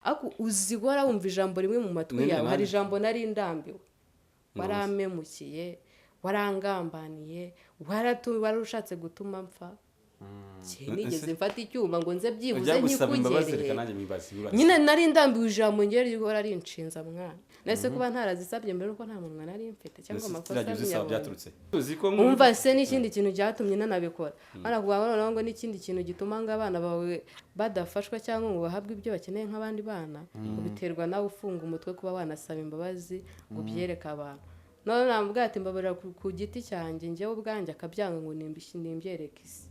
Ariko uzi guhora wumva ijambo rimwe mu matwi Ninde yawe. Hari nande? ijambo nari ndambiwe: warampemukiye, warangambaniye, wari ushatse gutuma mpfa. Njye nigeze mfata icyuma ngo nze byibuze Ujya gusaba imbabazi, reka nkikugereye? nanjye mwibaze ibibazo. Nyine nari ndambiwe ijambo ngewe rihora rinshinza mwana. Nese kuba ntarazisabye mbere uko nta munwa nari mfite cyangwa Ese amakosa kiriya gihe uzisaba nyabonye? byaturutse uzi ko Umva se, n'ikindi kintu cyatumye nanabikora, hano kuvuga noneho ngo n'ikindi kintu gituma ngo abana bawe badafashwa cyangwa ngo bahabwe ibyo bakeneye nk'abandi bana, ngo biterwa nawe ufunga umutwe kuba wanasaba imbabazi ngo ubyereke abantu. None namubwira ati: "Mbabarira ku giti cyanjye, njyewe ubwanjye," akabyanga ngo nimbyereke isi.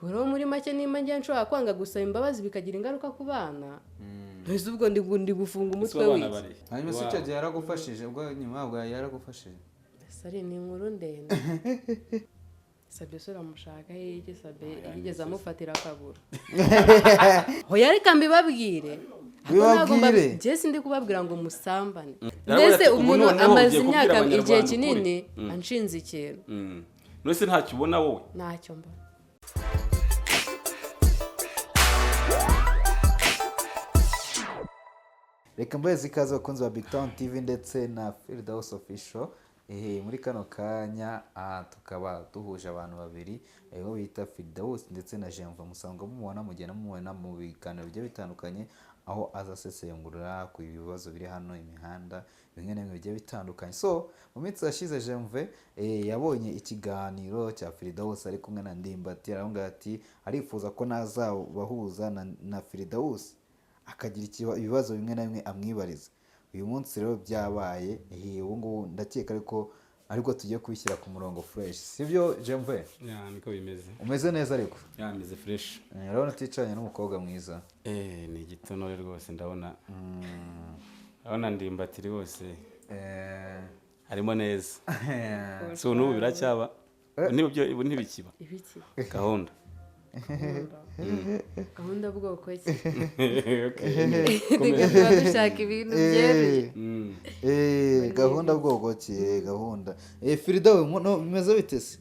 Ubwo rero muri make, nimba njye nshobora kwanga gusaba imbabazi bikagira ingaruka ku bana, ntese ubwo ndi gufunga Ese umutwe abana w'iki? bari Hanyuma se icyo gihe yaragufashije? Ubwo nyuma yabwo yaragufashije? Sari ni inkuru ndende. Sabe se uramushaka iki? Sabe yigeze amufatira akaguru? Hoya, reka mbibabwire. Ariko ntabwo Bibabwire. Njye sindi kubabwira ngo musambane. Yarababwira Mbese ati, "Ubu umuntu noneho amaze ugiye kubwira imyaka, Abanyarwanda igihe ukuri." kinini anshinze ikintu. None se ntacyo ubona wowe? Ntacyo mbona. Reka mbahe ikaze, abakunzi ba Big Town TV ndetse na Field House Official. Muri kano kanya tukaba duhuje abantu babiri, uwo bita Firdaus ndetse na Janvier. Musanzwe mumubona, mugenda mumubona mu biganiro bigiye bitandukanye, aho aza asesengura ku bibazo biri hano, imihanda bimwe na bimwe bigiye bitandukanye. So mu minsi yashize Janvier yabonye ikiganiro cya Firdaus ari kumwe na Ndimbati, aravuga ati arifuza ko nazabahuza na Firdaus akagira ibibazo bimwe na bimwe amwibariza. Uyu munsi rero byabaye. Ubu ngubu ndakeka ariko tugiye kubishyira ku murongo fresh, sibyo Janvier? Yeah, niko bimeze. Umeze neza ariko? Yeah, meze fresh. Urabona uticaranye n'umukobwa mwiza. Ni igitonore rwose, ndabona Ndimbati rwose harimo neza. So n'ubu biracyaba, niba byo ubu ntibikiba? Ibiki? Gahunda. Gahunda bwoko ki? Okay. Reka tuba dushaka ibintu byeruye. Gahunda bwoko ki? Gahunda. Firida we, no, bimeze bite se?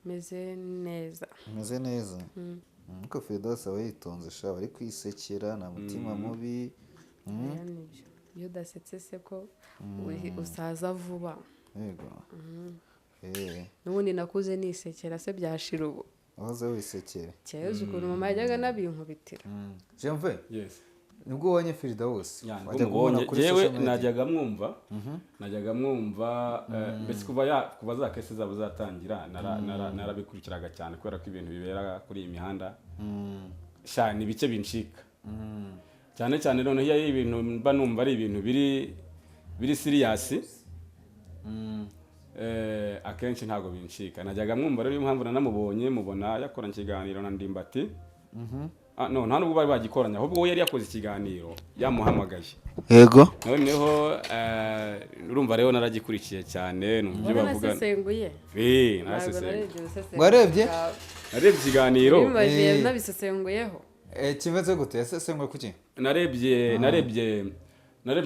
Meze neza. Umeze neza. Ariko Firdaus aba yitonze sha, aba ari kwisekera, nta mutima mubi. Oya, nibyo, iyo udasetse se ko usaza vuba. Yego. N'ubundi nakuze nisekera se, byashira ubu? Wahoze wisekera? Kera uzi ukuntu mama yajyaga anabinkubitira. Janvier, Yes. nibwo ubonye Firdaus? Yeah, nibwo Wajya kumubona mubonye. kuri Jewe social media. najyaga mwumva, mbese kuva za case zabo zatangira narabikurikiraga cyane, kubera ko ibintu bibera kuri iyi mihanda sha ni bike bincika cyane cyane. Noneho iyo ari ibintu mba numva ari ibintu biri serious, akenshi ntabwo bincika. Najyaga mwumva rero, niyo mpamvu nanamubonye, mubona yakoranye ikiganiro na Ndimbati. Ah, no, nta nubwo bari bagikoranye, ahubwo we yari yakoze ikiganiro yamuhamagaye. Noneho urumva rero naragikurikiye cyane, numva ibyo bavuga. Warasesenguye? Eh, Ntabwo narasesenguye. narebye ubusesengura Warebye? bwawe. Narebye ikiganiro. Bimbajiye nabisesenguyeho. Kimeze gute? Yasesenguye kuki? Narebye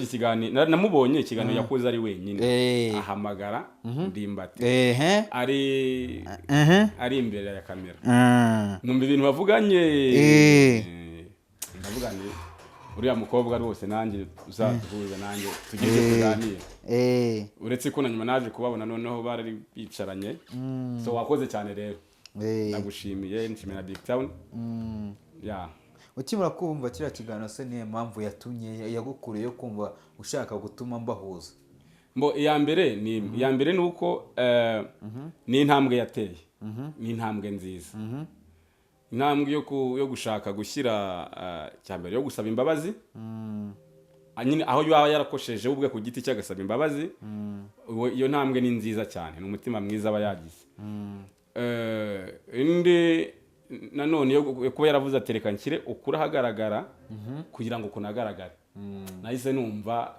ikiganiro, namubonye ikiganiro yakoze ari wenyine, ahamagara Ndimbati ari imbere ya kamera, numva ibintu bavuganye. Ndavuga nti uriya mukobwa rwose nanjye uzaduhuza, nanjye tugire icyo tuganira. Uretse ko na nyuma naje kubabona noneho bari bicaranye. So wakoze cyane rero, ndagushimiye, nshimira Big Town, yeah. Ukimara kumva kiriya kiganiro se, niyo mpamvu yatumye yagukuriye yo kumva ushaka gutuma mbahuza? Mbo iya mbere ni uko ni intambwe yateye, ni intambwe nziza, intambwe yo gushaka gushyira cya mbere yo gusaba imbabazi. Nyine aho yaba yarakosheje we ubwe ku giti cye agasaba imbabazi. Iyo ntambwe ni nziza cyane, ni umutima mwiza aba yagize. Indi nanone yo kuba yaravuze ati reka nshyire ukuri ahagaragara kugira ngo kunagaragare, nahise numva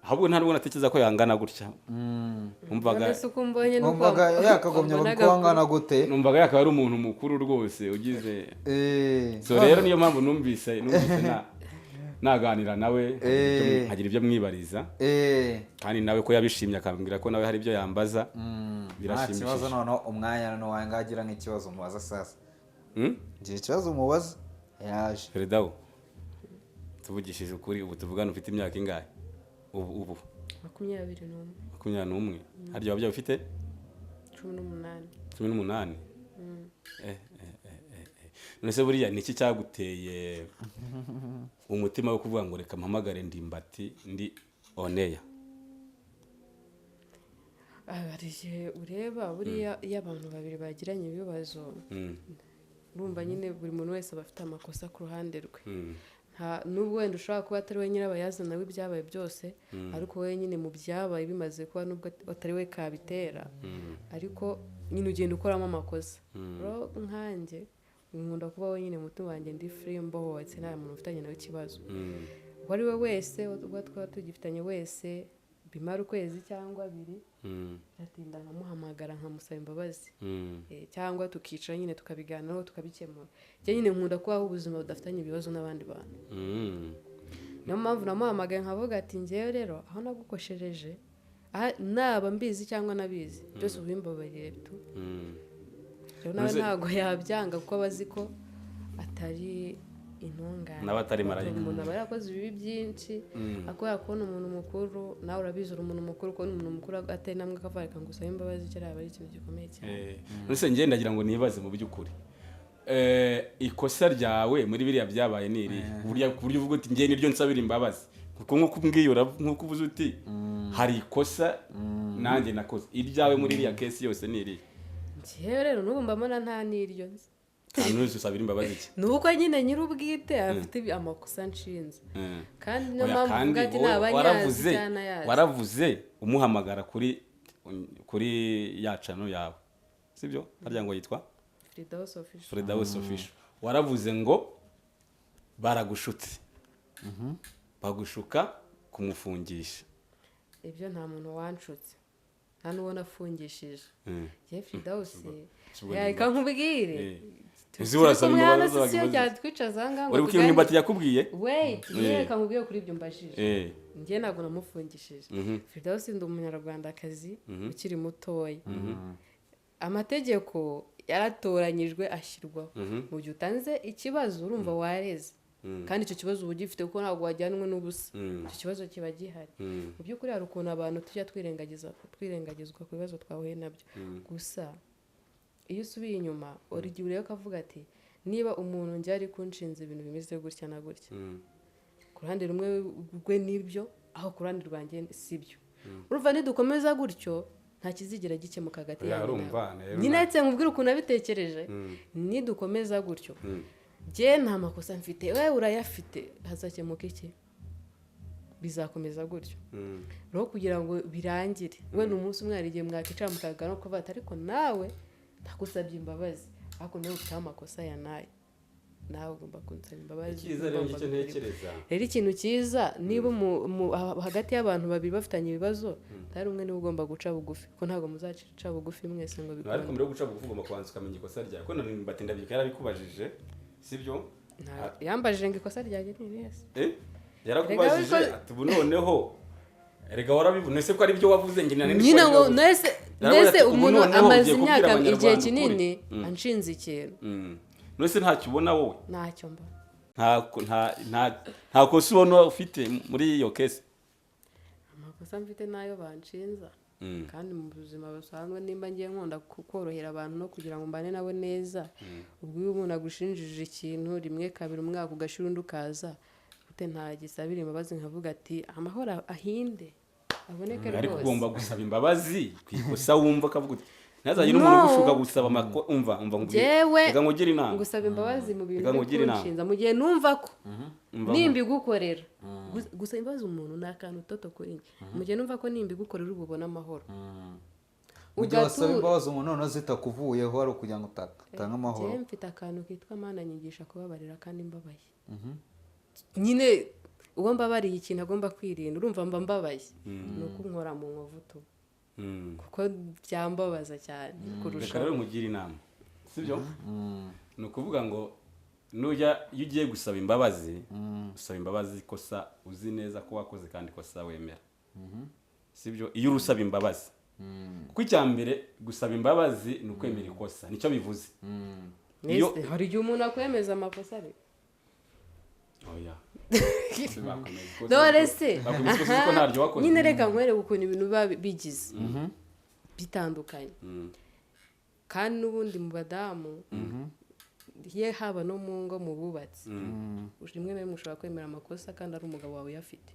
ahubwo nta nubwo natekereza ko yangana gutya. Numvaga None se uko umbonye nuko Wumvaga yakagombye wambonaga kuba angana gute? Numvaga yakaba ari umuntu mukuru rwose ugize. So rero niyo mpamvu numvise naganira nawe, nkagira ibyo mwibariza, kandi nawe ko yabishimye akambwira ko nawe hari ibyo yambaza. Nta Birashimishije. kibazo. Noneho umwanya noneho wangagira nk'ikibazo mubaza sasa. Hmm? Ngira ikibazo mubaza yaje. Feredawo. Tuvugishije ukuri, ubu tuvugana ufite imyaka ingahe ubu? 21. 21. Harya wabyaye ufite? 18. 18. Eh. None se buriya ni iki cyaguteye umutima wo kuvuga ngo reka mpamagare Ndimbati ndi on air? Hari igihe ureba buriya iyo abantu babiri bagiranye ibibazo, urumva nyine buri muntu wese aba afite amakosa ku ruhande rwe. Nubwo wenda ushobora kuba atari we nyirabayazana w'ibyabaye byose, ariko wowe nyine mu byabaye bimaze kuba, nubwo atari we kabitera, ariko nyine ugenda ukoramo amakosa. Rero nkanjye nkunda kuba wenyine, mutima wanjye ndi free, mbohotse, nta muntu ufitanye nawe ikibazo uwo ari we wese, ubwo twaba tugifitanye wese, bimara ukwezi cyangwa abiri, biratinda nkamuhamagara nkamusaba imbabazi. Cyangwa tukicara nyine tukabiganiraho, tukabikemura. Njye nyine nkunda kubaho ubuzima budafitanye ibibazo n'abandi bantu. Niyo mpamvu namuhamagaye nkavuga ati: "Ngewe rero aho nagukoshereje, naba mbizi cyangwa nabizi byose, ubimbabarire tu." Rero nawe ntabwo yabyanga kuko aba azi ko atari intungane. Nawe atari marayika. Umuntu aba yarakoze ibibi byinshi, akaba kubona umuntu mukuru, nawe urabizi uri umuntu mukuru, kubona umuntu mukuru atari namwe akavuga reka ngo usabe imbabazi, kiriya aba ari ikintu gikomeye cyane. None njye ndagira ngo nibaze mu by'ukuri, ikosa ryawe muri biriya byabaye ni irihe, ku buryo uvuga uti njye niryo nsabira imbabazi? Kuko nk'uko umbwiye, nk'uko uvuze uti hari ikosa nanjye nakoze, iryawe muri iriya case yose ni irihe? Njyewe rero n'ubu mbabona nta n'iryo nzi. Nta n'uzi usabira imbabazi iki? Ni uko nyine nyir'ubwite afite amakosa nshinze, kandi niyo Oya, mpamvu kandi mvuga ati wowe naba nyazi waravuze cyangwa ntayazi. Waravuze umuhamagara kuri ya channel yawe, sibyo? Harya ngo yitwa? Firdaus Official. Firdaus Official. Waravuze ngo baragushutse, bagushuka kumufungisha. Ibyo nta muntu wanshutse, nta n'uwo nafungishije. Njye Firdaus, Ubwo reka nkubwire. Uzi urasaba Turi kumwe hano, imbabazi, si yo imbabazi. cyatwicaza aha ngaha ngo Uri bukire tuganire. Ndimbati yakubwiye. Wait, reka nkubwire kuri ibyo mbajije. Njye ntabwo namufungishije. Firdaus, ndi umunyarwandakazi ukiri mutoya. Amategeko yaratoranyijwe ashyirwaho. Mu gihe utanze ikibazo, urumva wareze, kandi icyo kibazo uba ugifite kuko ntabwo wajyanwe n'ubusa. Icyo kibazo kiba gihari. Mu by'ukuri hari ukuntu abantu tujya twirengagiza, twirengagizwa ku bibazo twahuye nabyo. Gusa iyo usubiye inyuma, uri igihe ureba ukavuga ati niba umuntu njye ari kunshinza ibintu bimeze gutya na gutya, ku ruhande rumwe rwe nibyo, aho ku ruhande rwanjye sibyo, urumva nidukomeza gutyo nta kizigera gikemuka hagati Oya, yanjye urumva, nawe. Rero Nyine ndetse nkubwire ukuntu nabitekereje. Nidukomeza gutyo, njye nta makosa mfite, wowe urayafite, hazakemuka iki? Bizakomeza gutyo. Rero kugira ngo birangire, wenda umunsi umwe hari igihe mwakicara mukaganira no kuvuga ati ariko nawe ndagusabye imbabazi, ariko nawe ufiteho amakosa ya nayo, nawe ugomba kunsaba imbabazi. Icyiza rero Ugomba icyo gukora ibi. ntekereza. Rero ikintu cyiza, niba hagati y'abantu babiri bafitanye ibibazo, atari umwe niwe ugomba guca bugufi, kuko ntabwo muzaca bugufi mwese ngo Ariko bikunde. mbere yo guca bugufi ugomba kubanza ukamenya ikosa ryawe, ko na Ndimbati ndabyibuka yarabikubajije, sibyo? Yambajije ngo ikosa ryanjye ni irihe se? Yarakubajije Erega ati ubu noneho erega warabibona ese ko ari byo wavuze? Njye nari nzi ko Nyine ari ngo byo wavuze. nese Yaravuze nese ati, ubu umuntu noneho amaze ugiye kubwira imyaka igihe Abanyarwanda kinini ukuri. anshinze ikintu. None se ntacyo ubona wowe? Ntacyo mbona. Nta kosa ubona ufite muri iyo case? Amakosa mfite n'ayo banshinza. Kandi mu buzima busanzwe, nimba ngiye nkunda korohera abantu no kugira ngo mbane nabo neza, ubwo iyo umuntu agushinjije ikintu rimwe, kabiri, umwaka ugashira, undi ukaza gute ntagisabira imbabazi nkavuga ati amahoro ahinde aboneke Ariko rwose. ugomba gusaba imbabazi ku ikosa wumva, akavuga uti ntazagire umuntu No. ugushuka gusaba umva, umva nkubwire. Njyewe Reka nkugire inama. ngusaba imbabazi mu bintu Reka uri nkugire inama. kunshinza, mu gihe numva ko Umva. nimbigukorera, gusaba imbabazi umuntu ni akantu toto kuri njye, mu gihe numva ko nimbigukorera uba ubona amahoro. Mu gihe wasaba imbabazi umuntu noneho zitakuvuyeho, ari ukugira ngo utange amahoro. Njyewe mfite akantu kitwa Mana nyigisha kubabarira kandi mbabaye. Nyine uwo mbabariye ikintu agomba kwirinda, urumva mba mbabaye, ni uko nkora mu nkovu tu, kuko byambabaza cyane kurusha. Reka rero nkugire inama, sibyo? Ni ukuvuga ngo nujya, iyo ugiye gusaba imbabazi, usaba imbabazi ikosa uzi neza ko wakoze kandi ikosa wemera, sibyo? Iyo uri usaba imbabazi, kuko icya mbere gusaba imbabazi ni ukwemera ikosa, nicyo bivuze. Ese, hari igihe umuntu akwemeza amakosa ariko Oya. Bakomeza Dore se. Bakomeza ikosa ko ntaryo wakoze. Nyine reka nkwereke ukuntu ibintu biba bigize bitandukanye. Kandi n'ubundi mu badamu ye, haba no mu ngo, mu bubatsi, rimwe na rimwe ushobora kwemera amakosa kandi ari umugabo wawe uyafite,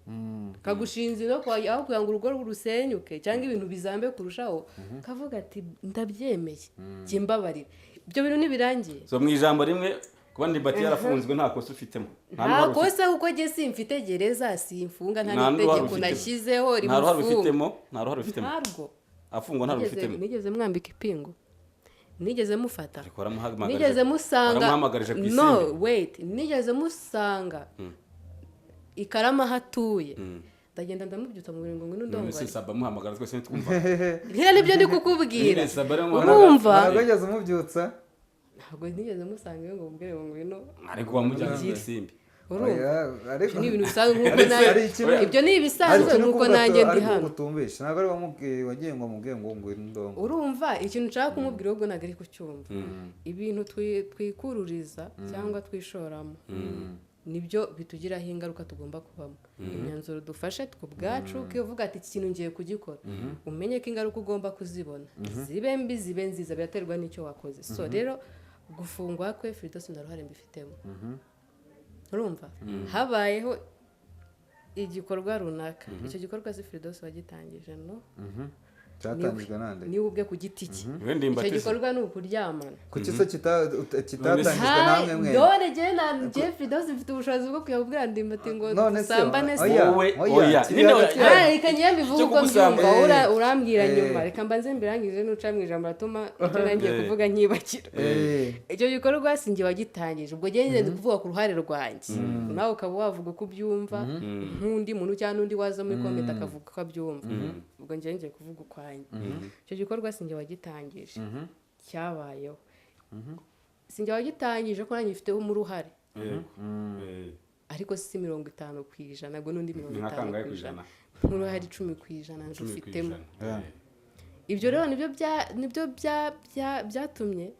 kagushinza no aho kugira ngo urugo rusenyuke cyangwa ibintu bizambe kurushaho, kavuga ati: "Ndabyemeye, jye mbabarira." Ibyo bintu ntibirangiye. So, mu ijambo rimwe, kuba Ndimbati yarafunzwe nta kosa ufitemo? Nta Nta n'uruhare ufite. kosa, kuko jye simfite gereza, simfunga, nta Nta n'uruhare n'itegeko ufitemo. nashyizeho Nta ruhare rimufunga. ufitemo, nta ruhare ufitemo. Ntarwo. Afungwa nta ruhare ufitemo. Nigeze mwambika ipingu? Nigeze mufata? Ariko waramuhamagaje. Nigeze musanga? Waramuhamagarije ku No. isimbi. Wait, nigeze musanga i Karama aho atuye, ndagenda ndamubyutsa mu buriri ngo ngwino None se ndongore? Saba amuhamagara twese ntitwumva? Ntira nibyo ndi kukubwira. Nyine Saba aramuhamagara. Urumva? Ntabwo wigeze umubyutsa. Ntabwo nigeze musanga iwe ngo mubwire ngo ngwino. Ariko wamujyanye ku isimbi. Urumva? Oya, ariko Ibyo ni ibintu bisanzwe nk'uko Hari nawe ikintu- ibyo ni hari ibisanzwe ikintu nk'uko kuvuga nanjye ndi ariko hano. utumvishe, ntabwo ari wamubwiye, wagiye ngo amubwiye ngo ngwino ndongo. Urumva, ikintu nshaka kumubwira ahubwo ntabwo ari kucyumva. Ibintu twikururiza cyangwa twishoramo nibyo bitugiraho ingaruka tugomba kubamo. Imyanzuro dufashe twe ubwacu, ukivuga ati: "Iki kintu ngiye kugikora," umenye ko ingaruka ugomba kuzibona, zibe mbi zibe nziza, biraterwa n'icyo wakoze. So rero gufungwa kwe Firidausi nta ruhare mbifitemo. Urumva, habayeho igikorwa runaka, icyo gikorwa si Firidausi wagitangije, no. Cyatangijwe nande? Niwe ubwe ku giti cye. Niwe Ndimbati Icyo se. gikorwa ni ukuryamana. Kuki se kitatangijwe namwe mwe? Dore jye na jye Firidausi mfite ubushobozi bwo kuyabwira Ndimbati ngo None se dusambane se? Oya, Wowe, oya, oya. kiri Nyine hagati oya. yanyu. Ah, reka njye mbivuge Cyo uko kugusamba. mbyumva. Urambwira nyuma. Reka mbanze mbirangize, nuca mu ijambo ratuma icyo nangiye kuvuga nkibakira. Icyo gikorwa si njye wagitangije. Ubwo njye ndi kuvuga ku ruhare rwanjye, nawe ukaba wavuga uko ubyumva nk'undi muntu cyangwa n'undi waza muri comment akavuga uko abyumva. Ubwo njye ngiye kuvuga ukwanjye. Icyo gikorwa si njye wagitangije, cyabayeho, si njye wagitangije ko nanjye mfiteho uruhare. Yego. Ariko si 50%, ubwo n'undi mirongo Ni nka itanu kangahe ku ku ijana? ijana? Nk'uruhare 10% 10 ku ndufitemo. ijana. Ibyo rero nibyo byatumye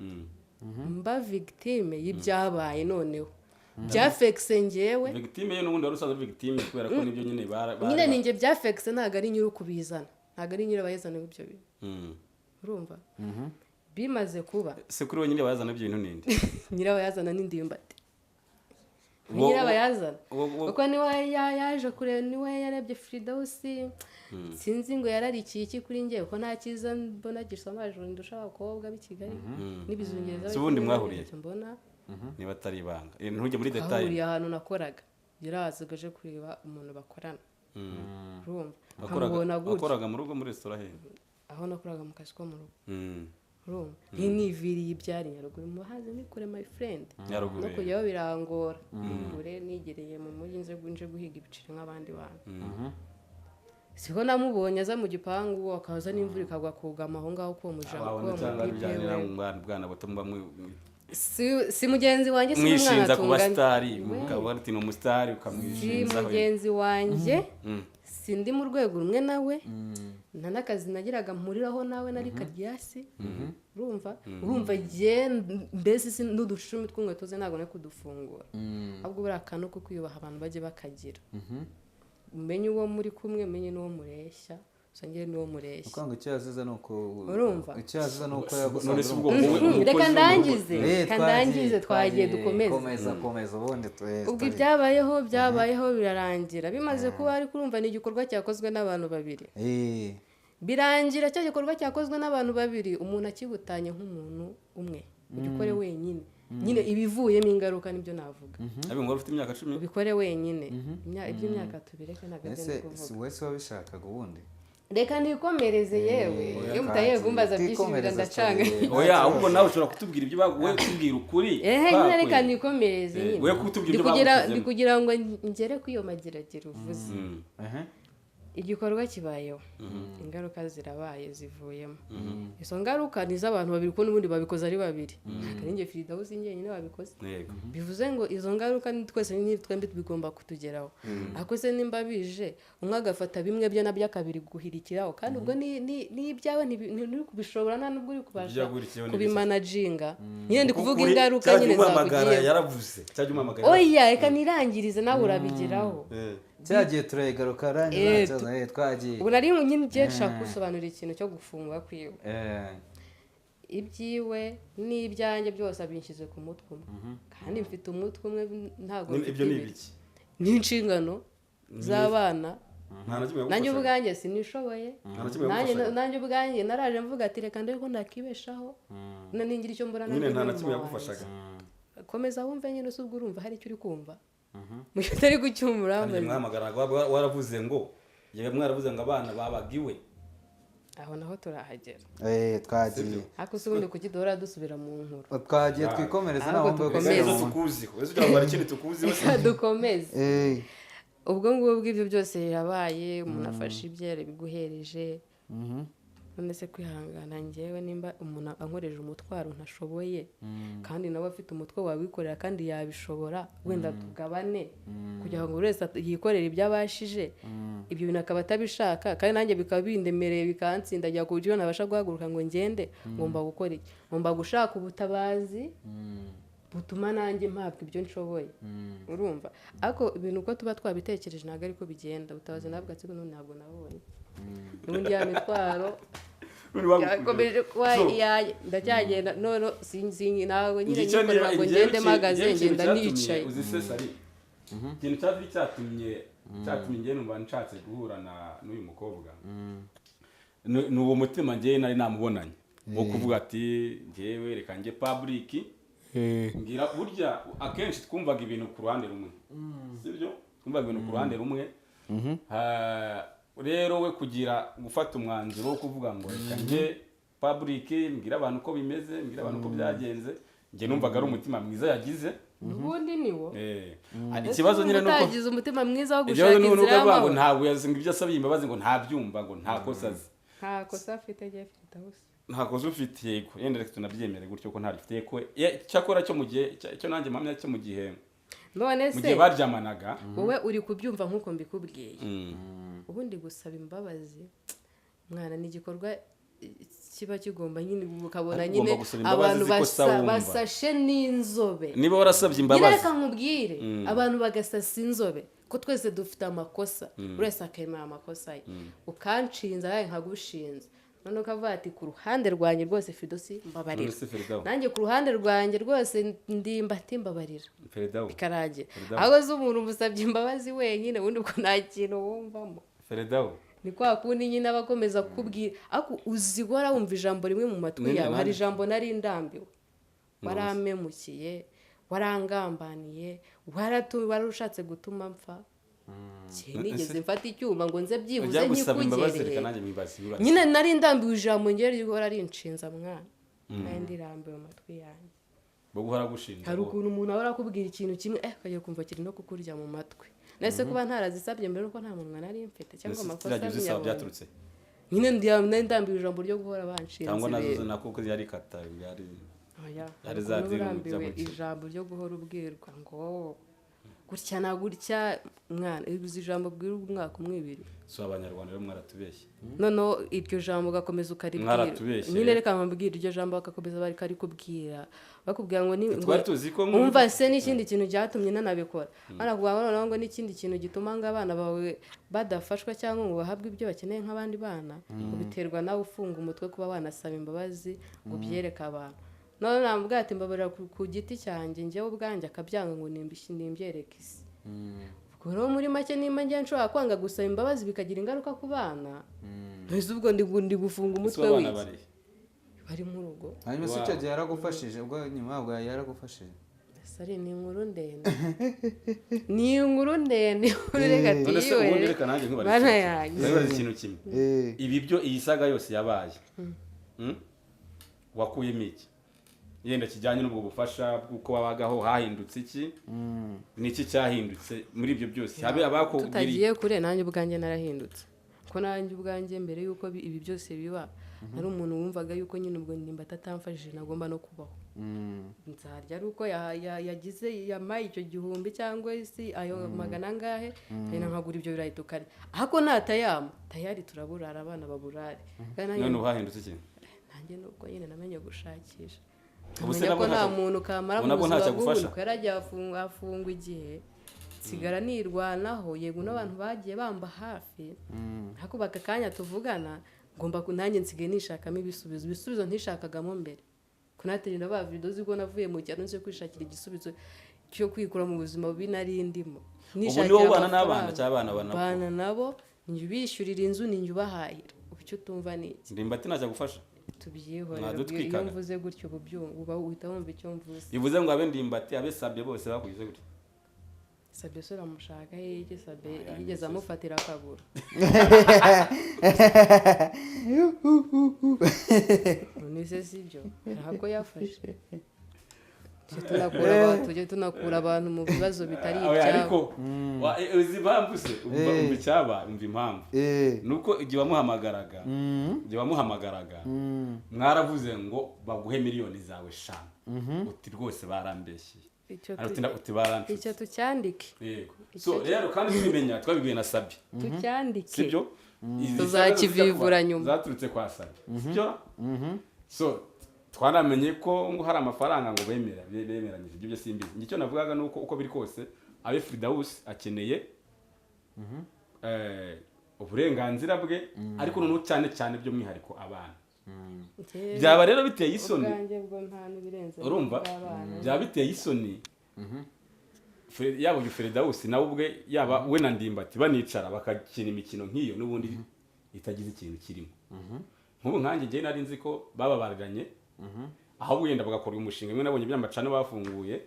mba victime y'ibyabaye. Noneho byafekise ngewe. Victime yo n'ubundi wari usanzwe uri victime, kubera ko nibyo nyine Nyine ni njye byafekise, ntabwo ari nyiri ukubizana, ntabwo ari nyirabayazana w'ibyo bintu. Urumva, bimaze kuba. Se kuri we nyine bayazana ibyo bintu ninde? Nyirabayazana n'Indimbati, ni nyirabayazana, kuko niwe yaje kureba, niwe yarebye Firidausi. Sinzi ngo yararikiye iki kuri njye, kuko nta cyiza mbona gisamaje ndusha abakobwa b'i Kigali n'ibizungereza. Se ubundi mwahuriye? Ntacyo mbona. Niba atari ibanga, ntujye muri détails. Twahuriye ahantu nakoraga, yarazaga aje kureba umuntu bakorana. Urumva, nkamubona gutya. Wakoraga mu rugo, muri resitora, he? Aho nakoraga mu kazi ko mu rugo. Urumva, ntiviriye ibyari Nyaruguru, muhaze ni kure, my friend. Nyaruguru. No kujyaho birangora, kure nigereye mu mujyi nze nje guhiga ibiceri nk'abandi bantu. Siho namubonye aza mu gipangu, akaza n'imvura ikagwa, kugama aho ngaho kuwo mujama, Wabona kuwo cyangwa mutipe bijyanye we. na bwana buto muba Si mugenzi wanjye, si n'umwana mwishinza kuba tungana. sitari, We. ukaba ati ni umusitari, Si ukamwishinzaho. mugenzi wanjye, sindi mu rwego rumwe nawe, nta n'akazi nagiraga mpuriraho nawe, nari karyasi. Urumva jye mbese si n'udushumi tw'inkweto ze ntabwo nari kudufungura. Ahubwo buriya akantu ko kwiyubaha abantu bajye bakagira, umenye uwo muri kumwe, umenye n'uwo mureshya, usangire n'uwo mureshya. Ukwanga icyo yazize ni uko Urumva? Icyo yazize ni uko None yagusanze se uri ubwo umukozi. wowe umukozi Reka wo mu rugo? ndangize. Eh, Reka ndangize, twagiye, dukomeze. Komeza, komeza ubundi Ubwo ibyabayeho birarangira, bimaze kuba, ariko urumva ni igikorwa cyakozwe n'abantu babiri. Birangira cya gikorwa cyakozwe n'abantu babiri, umuntu akibutanye nk'umuntu umwe, ugikore wenyine nyine, ibivuyemo ingaruka nibyo navuga. Abe ngo wari ufite imyaka 10? Ubikore wenyine. Iby'imyaka tubireke, ntabwo aribyo Ese ndi kuvuga. Si wese wabishakaga ubundi? Reka nikomereze yewe. Iyo mutagiye kumbaza byinshi Twikomereze. ndacanga. Story. Oya, ahubwo nawe ushobora kutubwira ibyo wowe tubwira ukuri Ehe, nyine reka bakoreye. nikomereze. Eh, Nyine we kutubwira Ndi ibyo kugira bagushyizemo. ndi kugira ngo ngere kuri iyo mageragere uvuze. Mm. Ehe. Igikorwa kibayeho, ingaruka zirabaye, zivuyemo. Izo ngaruka ni iz'abantu babiri, kuko n'ubundi babikoze ari babiri, ntabwo ari njye Firidawusi njyenyine wabikoze. Bivuze ngo izo ngaruka ni twese, ni twembi bigomba kutugeraho. Ariko se nimba bije, umwe agafata bimwe bye nabyo akabiguhirikiraho, kandi ubwo ni ibyawe, nturi kubishobora, nta nubwo uri kubasha Ibyo yagurikiyeho ni kubimanaginga nyine. Ndi kuvuga Kuri- ingaruka cyagiye nyine umuhamagara zakugiyeho. Yaravuze cyagiye umuhamagara. Oya, reka nirangirize, nawe urabigeraho. Cyagiye turayigaruka rangiza. Nta kibazo, twagiye. Ubu nari nyine ngiye nshaka gusobanura ikintu cyo gufungwa kwiwe. Ibyiwe n'ibyanjye byose abinshyize ku mutwe umwe, kandi mfite umutwe umwe, ntabwo mfite Ibyo ni ibiri. ibiki? N'inshingano z'abana. Nta na kimwe Nanjye yagufashaga. ubwanjye sinishoboye. Nta na kimwe Nanjye yagufashaga. nanjye ubwanjye naraje mvuga ati reka ndebe ko nakibeshaho, na ningira icyo mbura Nyine nanjye nta na murumuna kimwe wanjye. yagufashaga. Komeza wumve nyine. Usi ubwo urumva hari icyo uri kumva mu gihe utari kucyumva? Kandi Urambaza. Mwahamagaraga waravuze ngo yewe, mwaravuze ngo abana babaga iwe. Aho naho turahagera. Twagiye. Ariko se ubundi kuki duhora dusubira mu nkuru? Twagiye, twikomereze nta Ahubwo mpamvu yo dukomeze. Ese gusubira mu- tukuziho, ese ugira ngo hari ikindi tukuziho se? Reka dukomeze. Ubwo ngubwo ibyo byose birabaye, umuntu afashe ibye yarabiguhereje. None se kwihangana, njyewe nimba umuntu ankoreje umutwaro ntashoboye, kandi nawe afite umutwe wawikorera kandi yabishobora, wenda tugabane kugira ngo buri wese yikorere ibyo abashije, ibyo bintu akaba atabishaka, kandi nanjye bikaba bindemereye, bikansindagira ku buryo ntabasha guhaguruka ngo ngende, ngomba gukora iki? Ngomba gushaka ubutabazi butuma nanjye mpabwa ibyo nshoboye, urumva? Ariko ibintu uko tuba twabitekereje ntabwo ariko bigenda. Ubutabazi nabwo ariko n'ubundi ntabwo nabonye, n'ubundi ya mitwaro yakomeje kuba iyanjye, ndacyagenda. None sinzi, ntabwo nyine Icyo nyikorera ngo njyewe ngende mpagaze, njyewe ikintu ngenda cyatumye- nicaye. Uzi se sari ikintu cyari cyatumye njyewe numva nshatse guhura na n'uyu mukobwa, ni uwo mutima njyewe nari namubonanye wo kuvuga ati njyewe reka njye public mbwira. Burya akenshi twumvaga ibintu ku ruhande rumwe, sibyo? Twumvaga ibintu ku ruhande rumwe. Rero we kugira gufata umwanzuro wo kuvuga ngo reka njye public mbwira abantu uko bimeze, mbwira abantu uko byagenze, njye numvaga ari umutima mwiza yagize. Ubundi ni wo. Ikibazo nyine nuko utagize umutima mwiza wo ikibazo gushaka ni uko inzira avuga ngo y'amahoro. Ntabwo yazi ngo ibyo asabiye imbabazi, ngo ntabyumva, ngo nta kosa azi. Nta kosa afite, agiye afite hose. Nta kosa ufite, yego, yenda reka tunabyemere gutyo ko ntarifite ko cyakora cyo mu gihe cyo nanjye mpamya cyo mu gihe None mu se gihe baryamanaga. Wowe uri kubyumva nk'uko mbikubwiye. Ubundi gusaba imbabazi, mwana, ni igikorwa kiba kigomba nyine ukabona Ariko nyine ugomba gusaba imbabazi abantu z'ikosa wumva. basashe n'inzobe. Niba warasabye Nyine imbabazi reka nkubwire, abantu bagasasa inzobe ko twese dufite amakosa, buri wese akemera amakosa ye. Ukanshinza nawe nkagushinza, noneho ukavuga ati ku ruhande rwanjye rwose Fidosi mbabarira. None se Feridawu? Nanjye ku ruhande rwanjye rwose ndimbati mbabarira. Feridawu. Bikarangira. Feridawu. Ahubwo se umuntu umusabye imbabazi wenyine, ubundi ubwo nta kintu wumvamo. Feridawu. Ni kwa kundi nyine aba akomeza kukubwira, ariko uzi guhora wumva ijambo rimwe mu matwi Nyine yawe. Hari nanjye. ijambo nari ndambiwe: warampemukiye, warangambaniye, wari ushatse gutuma mpfa. Njye nigeze mfata icyuma ngo nze byibuze Ujya gusaba imbabazi, nkikugereye? reka nanjye mwibaze ibibazo. Nyine nari ndambiwe ijambo ngewe rihora rinshinza, mwana, kandi ndirambiwe amatwi yanjye. Bo guhora gushinja. Hari ukuntu umuntu ahora akubwira ikintu kimwe, ukajya kumva kiri no kukurya mu matwi. Nese kuba ntarazisabye mbere uko nta munwa nari mfite cyangwa amakosa Ziriya uzisaba nyabonye. byaturutse Nyine nari ndambiwe ijambo ryo guhora banshinze cyangwa nazo ibintu. nako ko yari kata yari Oya, yari hari za ukuntu dini urambiwe mu by'amuco. ijambo ryo guhora ubwirwa ngo gutya na gutya, mwana, uzi ijambo ubwirwa umwaka umwe, ibiri. Si Abanyarwanda rero mwaratubeshye. Noneho iryo jambo ugakomeza ukaribwira. Mwaratubeshye. Nyine reka nkubwire, iryo jambo bagakomeza bakarikubwira, bakubwira ngo ni Twari tuzi ko Umva se, n'ikindi kintu cyatumye nanabikora, banakubwira ngo noneho ngo n'ikindi kintu gituma ngo abana bawe badafashwa cyangwa ngo bahabwe ibyo bakeneye nk'abandi bana, ngo biterwa nawe ufunga umutwe kuba wanasaba imbabazi ngo ubyereke abantu. None namubwira ati mbabarira ku giti cyanjye njyewe ubwanjye, akabyanga ngo nimbyereke isi. Ubwo rero muri make, nimba njye nshobora kwanga gusaba imbabazi bikagira ingaruka ku bana, ntese ubwo ndi gufunga Ese umutwe abana w'iki? bari Bari mu rugo. Hanyuma se Wow. icyo gihe yaragufashije? Ubwo nyuma yabwo yaragufashije? Sari ni inkuru ndende, ni inkuru ndende, reka None se ubundi tuyihorere. reka nanjye nkubaze Bana ikintu yanjye. kimwe. Nkubaze ikintu kimwe. Ibi byo, iyi saga yose yabaye, Wakuyemo iki yenda kijyanye n'ubwo bufasha bw'uko wabagaho? Hahindutse iki? Ni iki cyahindutse muri ibyo byose, habe abakubwiriye? Tutagiye kure, nanjye ubwanjye narahindutse. Ko nanjye ubwanjye mbere y'uko ibi byose biba, nari umuntu wumvaga yuko nyine ubwo Ndimbati atamfashije nagomba no kubaho. Nzarya ari uko yagize yamaye icyo gihumbi cyangwa isi ayo magana angahe, nkagenda nkagura ibyo birayi tukarya. Ariko natayama, tayari turaburara, abana baburare. Kandi nanjye None ubu hahindutse ikintu? Nanjye nubwo nyine namenye gushakisha, Ubu se nkamenya nabwo ko nta muntu kamara ubu mu nabwo buzima ntacyo bw'ubu. agufasha? Ko yaragiye afungwa igihe, nsigara nirwanaho. Yego, n'abantu bagiye bamba hafi, ariko baka kanya tuvugana ngomba nanjye nsigaye nishakamo ibisubizo, ibisubizo ntishakagamo mbere. Kunaterinda ba video zibwo navuye mu cyaro nze kwishakira igisubizo cyo kwikura mu buzima bubi nari ndimo. Ubu Nishakira ni wowe ubana n'abana amafaranga. cyangwa abana bana? Bana nabo, ninjye ubishyurira inzu, ninjye ubahahira. Ubu icyo utumva ni iki? Ndimbati ntacyo agufasha? Tubyihorera. Mwadutwikaga. Iyo mvuze gutyo ubu byumva, uba uhita wumva icyo mvuze. Bivuze ngo abe Ndimbati, abe Sabye, bose bakugize gutya? Sabye se uramushaka hehe? Sabye yigeze amufatira akaguru? None se si byo ntabwo yafashe? Tujye tunakura abantu mu bibazo bitari Oya, ibyabo. Ariko uzi impamvu se? Umva, umva icyaba, umva impamvu. Nuko igihe wamuhamagaraga mwaravuze ngo baguhe miliyoni zawe 5, uti rwose barambeshyeye. Icyo Uti baranshutse. Icyo tucyandike. Yego. So rero kandi tubimenya twabibwiye na Sabi. Tucyandike. Sibyo? Izi Tuzakivivura nyuma. zaturutse kwa Sabi, sibyo? So twanamenye ko ngo hari amafaranga ngo bemeranyije. Ibyo byo simbizi. Icyo navugaga ni uko uko biri kose abe Fridawus akeneye uburenganzira bwe, ariko noneho cyane cyane by'umwihariko abana. Njyewe Byaba rero biteye isoni. ubwanjye bwo nta n'ibirenze Urumva, bw'abana. byaba biteye isoni yaba uyu Fridawus nawe ubwe, yaba we na Ndimbati, banicara bakakina imikino nk'iyo n'ubundi itagize ikintu kirimo. Nk'ubu nkanjye njyewe nari nzi ko bababaranye, ahubwo wenda bagakora umushinga rimwe. Nabonye by'amacana bafunguye,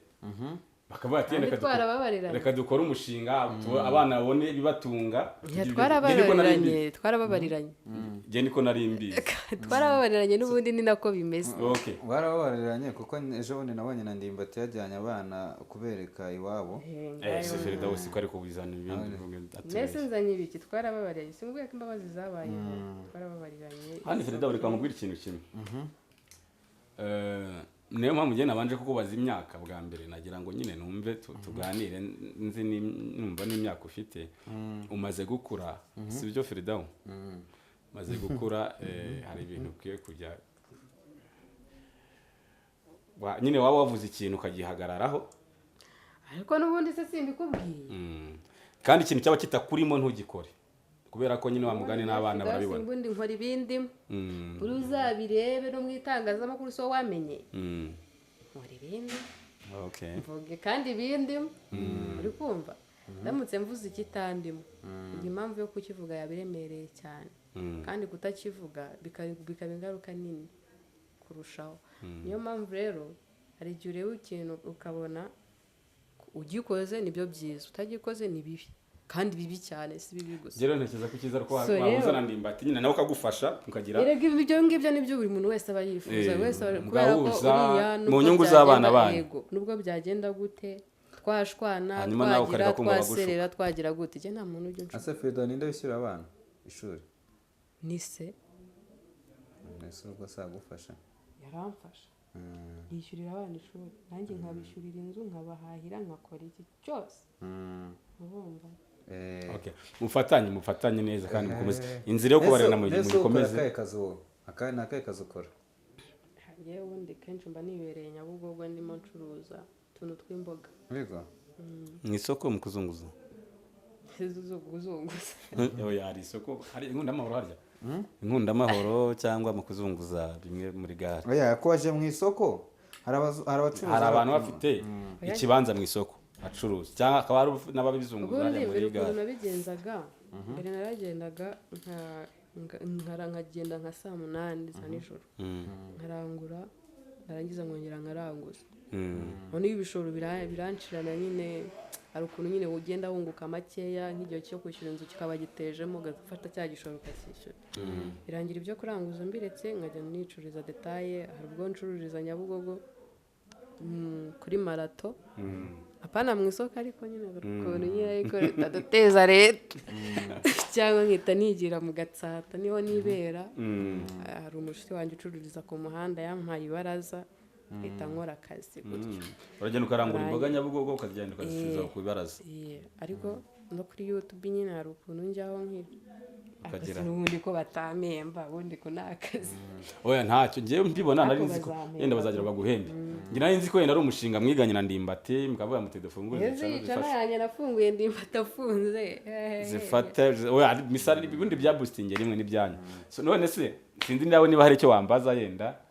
bakavuga ati Kandi reka twarababariranye. Reka dukore umushinga, abana babone ibibatunga. Ya, Njye niko nari mbizi. twarababariranye, twarababariranye. Njye niko nari mbizi. Twarababariranye n'ubundi ni nako bimeze. Okay. Barababariranye, kuko ejo bundi nabonye na Ndimbati yajyanye abana kubereka iwabo. Se Fridawus ko ariko bizana ibindi bivuga Mbese atubeshya. nzanye ibiki? Twarababariranye, simbwiye ko imbabazi zabayeho, twarababariranye. Hano Fridawus, reka nkubwire ikintu kimwe. Niyo mpamvu njye nabanje kukubaza imyaka bwa mbere, nagira ngo nyine numve tuganire nzi numva n'imyaka ufite. Umaze gukura, si byo Firidawu? Umaze gukura, hari ibintu ukwiye kujya nyine waba wavuze ikintu ukagihagararaho. Ariko n'ubundi se simbikubwiye? Kandi ikintu cyaba kitakurimo ntugikore, kubera ko nyine wa mugani n'abana barabibona. Ubundi nkora ibindi. Buri uzabirebe no mu itangazamakuru, so wamenye. Nkora ibindi. Mvuge kandi ibindi uri kumva, ndamutse mvuze ikitandimo, impamvu yo kukivuga yaba iremereye cyane. Kandi kutakivuga bikaba ingaruka nini kurushaho. Niyo mpamvu rero hari igihe ureba ikintu ukabona ugikoze nibyo byiza, utagikoze ni bibi, kandi bibi cyane, si bibi gusa. Rero ntekereza ko icyiza ari uko So rero- wahuza na Ndimbati nyine, nawe ukagufasha mukagira Erega ibyo ngibyo nibyo buri muntu wese aba yifuza. Buri wese kubera ko mugahuza uriya mu nubwo nyungu z'abana banyu. Yego, nubwo byagenda gute, twashwana, Hanyuma nawe twagira ukareka kumva abagushuka. twaserera, twagira gute, njye nta muntu ujya unshuka. Ase Frida, ninde wishyura abana ishuri? Ni se. Ese ubwo se agufasha? Yaramfasha, yishyurira abana ishuri, nanjye nkabishyurira inzu, nkabahahira, nkakora iki cyose. Urumva? Okay. Mufatanye neza kandi mukomeze inzira yo kubarera, Mbese ukora muyikomeze. akahe kazi wowe? Akahe ni akahe kazi ukora? Njyewe ubundi kenshi mba nibereye Nyabugogo, ndimo ncuruza utuntu tw'imboga. Yego. Mu isoko mu kuzunguza? Zo kuzunguza. Oya, hari isoko, hari Inkundamahoro, harya Inkundamahoro cyangwa mu kuzunguza bimwe muri gare. Oya, ko waje mu isoko, hari abacuruza. Hari abantu bafite ikibanza mu isoko acuruza, cyangwa akaba hari n'ababizunguza Ubundi hariya mbere muri ukuntu gare. nabigenzaga mbere, naragendaga nkagenda nka saa 8 za nijoro, nkarangura, narangiza nkongera nkaranguza. Noneho ibishoro biranshirana nyine, hari ukuntu nyine ugenda wunguka makeya, nk'igihe cyo kwishyura inzu kikaba gitejemo, ugafata cya gishoro ukacyishyura. Birangira ibyo kuranguza mbiretse, nkajya nicururiza détail. Hari ubwo ncururiza Nyabugogo, kuri marato, apana mu isoko, ariko nyine hari ukuntu nyine, ariko leta duteza leta. Cyangwa nkita nigira mu Gatsata, niho nibera. Hari umushuti wanjye ucururiza ku muhanda, yampaye ibaraza, mpita nkora akazi gutyo. Uragenda ukarangura imboga Nyabugogo, ukazigenda ukazicuruza ku ibaraza? Eh, ariko no kuri YouTube nyine hari ukuntu njyaho Ukagira. Akazi n'ubundi ko batampemba, ubundi ko ni akazi. Oya, ntacyo, ngewe mbibona nari Ariko nzi ko bazampemba. yenda bazagira baguhembe. Njye nari nzi ko yenda ari umushinga mwiganye na Ndimbati, mukavuga muti dufungure Ese izi yica zifashe yanjye nafunguye, Ndimbati afunze. Zifate. Oya, misari ubundi bya boosting rimwe n'ibyanyu. So none se sinzi nawe niba hari icyo wambaza yenda,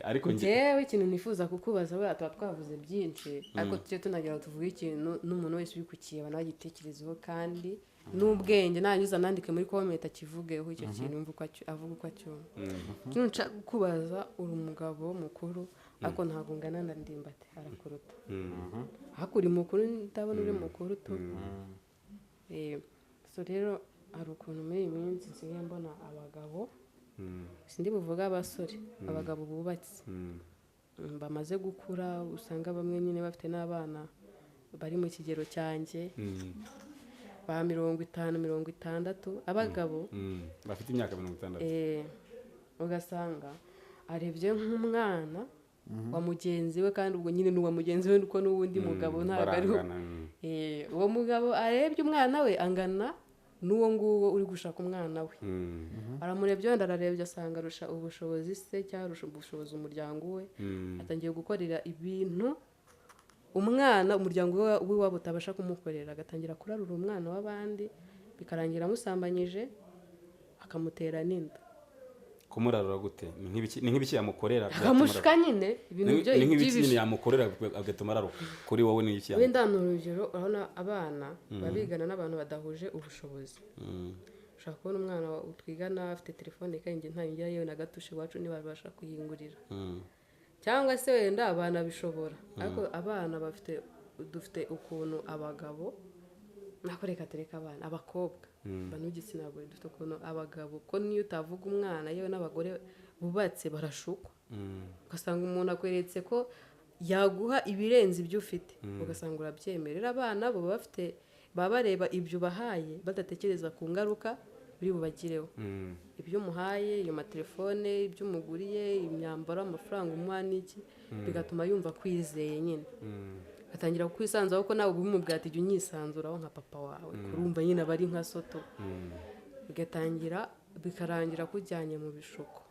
ariko njye Njyewe ikintu nifuza kukubaza, buriya tuba twavuze byinshi, ariko tujye tunagira ngo tuvuge ikintu n'umuntu wese uri kukireba nawe agitekerezeho, kandi n'ubwenge nanyuza nandike muri comment akivugeho icyo kintu, yumve uko avuga uko acyumva. Ikintu nshaka kukubaza, uri umugabo mukuru, ariko ntabwo ungana na Ndimbati, arakuruta, ariko uri mukuru, ndabona uri mukuru tu. So rero hari ukuntu muri iyi minsi nsigaye mbona abagabo, sindi buvuge abasore, abagabo bubatse, bamaze gukura, usanga bamwe nyine bafite n'abana bari mu kigero cyanjye, ba 50, 60, abagabo Bafite imyaka 60. Ugasanga arebye nk'umwana wa mugenzi we, kandi ubwo nyine ni uwa mugenzi we kuko n'uwundi mugabo ntabwo ari we. Barangana. Uwo mugabo arebye umwana we angana n'uwo nguwo uri gushaka umwana we. Aramurebye, wenda ararebye asanga arusha ubushobozi se cyangwa arusha ubushobozi umuryango we. Atangiye gukorera ibintu umwana umuryango we w'iwabo utabasha kumukorera, agatangira kurarura umwana w'abandi, bikarangira amusambanyije, akamutera n'inda. Kumurarura gute? Ni nk'ibiki yamukorera byatuma Akamushuka nyine ibintu Ni byo ni nk'ibiki nyine by'ibishu- yamukorera agatuma araruka? Kuri wowe ni iki yamukorera? Wenda ni urugero, urabona abana baba bigana n'abantu badahuje ubushobozi. Ushobora kubona umwana twigana afite telefone kandi njye ntayo ngira, yewe na gatushe iwacu ntibabasha kuyingurira. Cyangwa se wenda abana bishobora, ariko abana bafite, dufite ukuntu abagabo, nako reka tureke abana, abakobwa, abantu b'igitsina gore, dufite ukuntu abagabo, ko niyo utavuga umwana, yewe n'abagore bubatse barashukwa. Ugasanga umuntu akweretse ko yaguha ibirenze ibyo ufite, ugasanga urabyemerera. Abana bo baba bafite, baba bareba ibyo ubahaye badatekereza ku ngaruka biri bubagireho. Ibyo umuhaye, iyo matelefone, ibyo umuguriye, imyambaro, amafaranga umuha n'iki, bigatuma yumva kwizeye nyine, atangira kukwisanzuraho, ko nawe ubimubwira ati jya unyisanzuraho nka papa wawe, kurumva nyine aba ari nka soto. Bigatangira bikarangira kujyanye mu bishuko,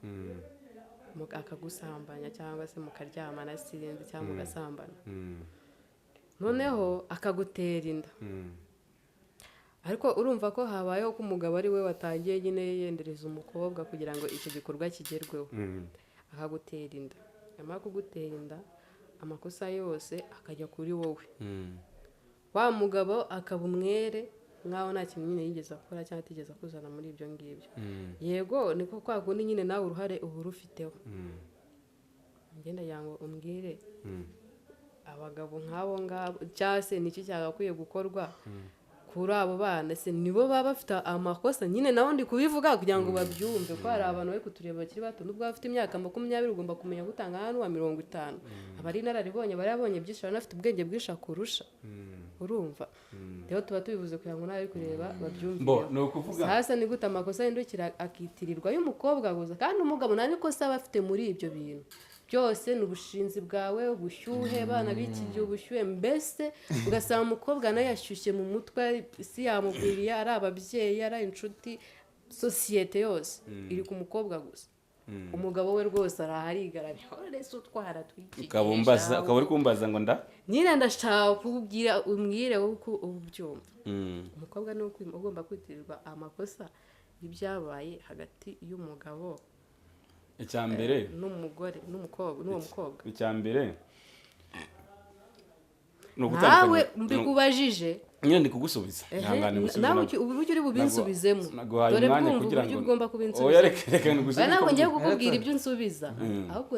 akagusambanya cyangwa se mukaryamana, sinzi, cyangwa mugasambana, noneho akagutera inda. Ariko urumva ko habayeho ko umugabo ari we watangiye nyine yendereza umukobwa kugira ngo icyo gikorwa kigerweho. Akagutera inda, yamara kugutera inda, amakosa yose akajya kuri wowe. Wa mugabo akaba umwere nk'aho nta kintu nyine yigeze akora cyangwa atigeze akuzana muri ibyo ngibyo. Yego, niko kwa kundi nyine nawe uruhare uba urufiteho. Ngenda yagira ngo umbwire, abagabo nk'abo ngabo, cyangwa se niki cyagakwiye gukorwa kuri abo bana? Se nibo baba bafite amakosa nyine? Nawe ndi kubivuga kugira ngo babyumve ko hari abantu bari kutureba bakiri bato. Nubwo baba bafite imyaka 20, ugomba kumenya gutanga hano wa 50 aba ari inararibonye, aba yarabonye byinshi, aba anafite ubwenge bwinshi akurusha. Urumva rero tuba tubivuze kugira ngo n'abari kureba babyumvireho. Bo, ni ukuvuga Sasa ni gute amakosa ahindukira akitirirwa y'umukobwa gusa, kandi umugabo nta n'ikosa aba afite muri ibyo bintu byose? Ni ubushinzi bwawe, ubushyuhe, abana b'iki gihe, ubushyuhe, mbese ugasanga umukobwa nawe yashyushye mu mutwe, isi yamugwiriye, ari ababyeyi, ari inshuti, sosiyete yose iri ku mukobwa gusa. Umugabo we rwose araharigaramye, uretse utwara twiki. Ukaba umbaza, ukaba uri kumbaza ngo nda Nyine ndashaka kukubwira, umbwire wowe uko ubyumva. Umukobwa ni ugomba kwitirirwa amakosa y'ibyabaye hagati y'umugabo Icya mbere n'umugore, n'umukobwa, n'uwo mukobwa? Icya mbere ni Nawe ugutandukanya mbikubajije. Nyine ndi kugusubiza. Ehe, Ihangane ngusubize. Nawe uburyo uri bubinsubizemo. Naguhaye Dore umwanya bwumva kugira uburyo ngo ugomba Oya, kubinsubizamo. reka ngusubize. Oya, ntabwo Uko ngiye mbyumva. kukubwira ibyo unsubiza, ahubwo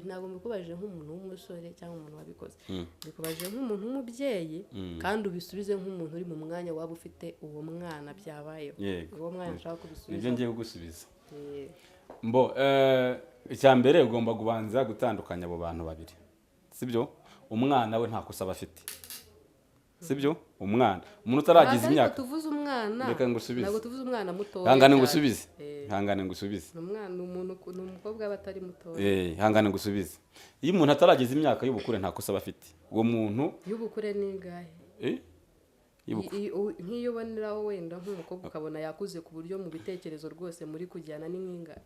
ntabwo mbikubajije nk'umuntu w'umusore cyangwa umuntu wabikoze, mbikubajije nk'umuntu w'umubyeyi, kandi ubisubize nk'umuntu uri mu mwanya waba ufite uwo mwana byabayeho. Yego. Uwo mwanya nshaka Nibyo kubisubiza. ngiye kugusubiza. Mbo icya mbere, ugomba kubanza gutandukanya abo bantu babiri, sibyo? Umwana we nta kosa aba afite. Sibyo? Umwana, umuntu utaragize Ntabwo ariko imyaka. Tuvuze umwana. Reka ngusubize. Ntabwo tuvuze umwana mutoya Ihangane cyane. ngusubize. Ihangane ngusubize. Ni umwana, ni umuntu, ni umukobwa aba atari mutoya. Ihangane ngusubize. Iyo umuntu atarageza imyaka y'ubukure, nta kosa aba afite uwo muntu. Y'ubukure ni ingahe? Y'ubukure. Nk'iyo uboneraho wenda nk'umukobwa ukabona yakuze ku buryo mu bitekerezo rwose muri kujyana, ni nk'ingahe?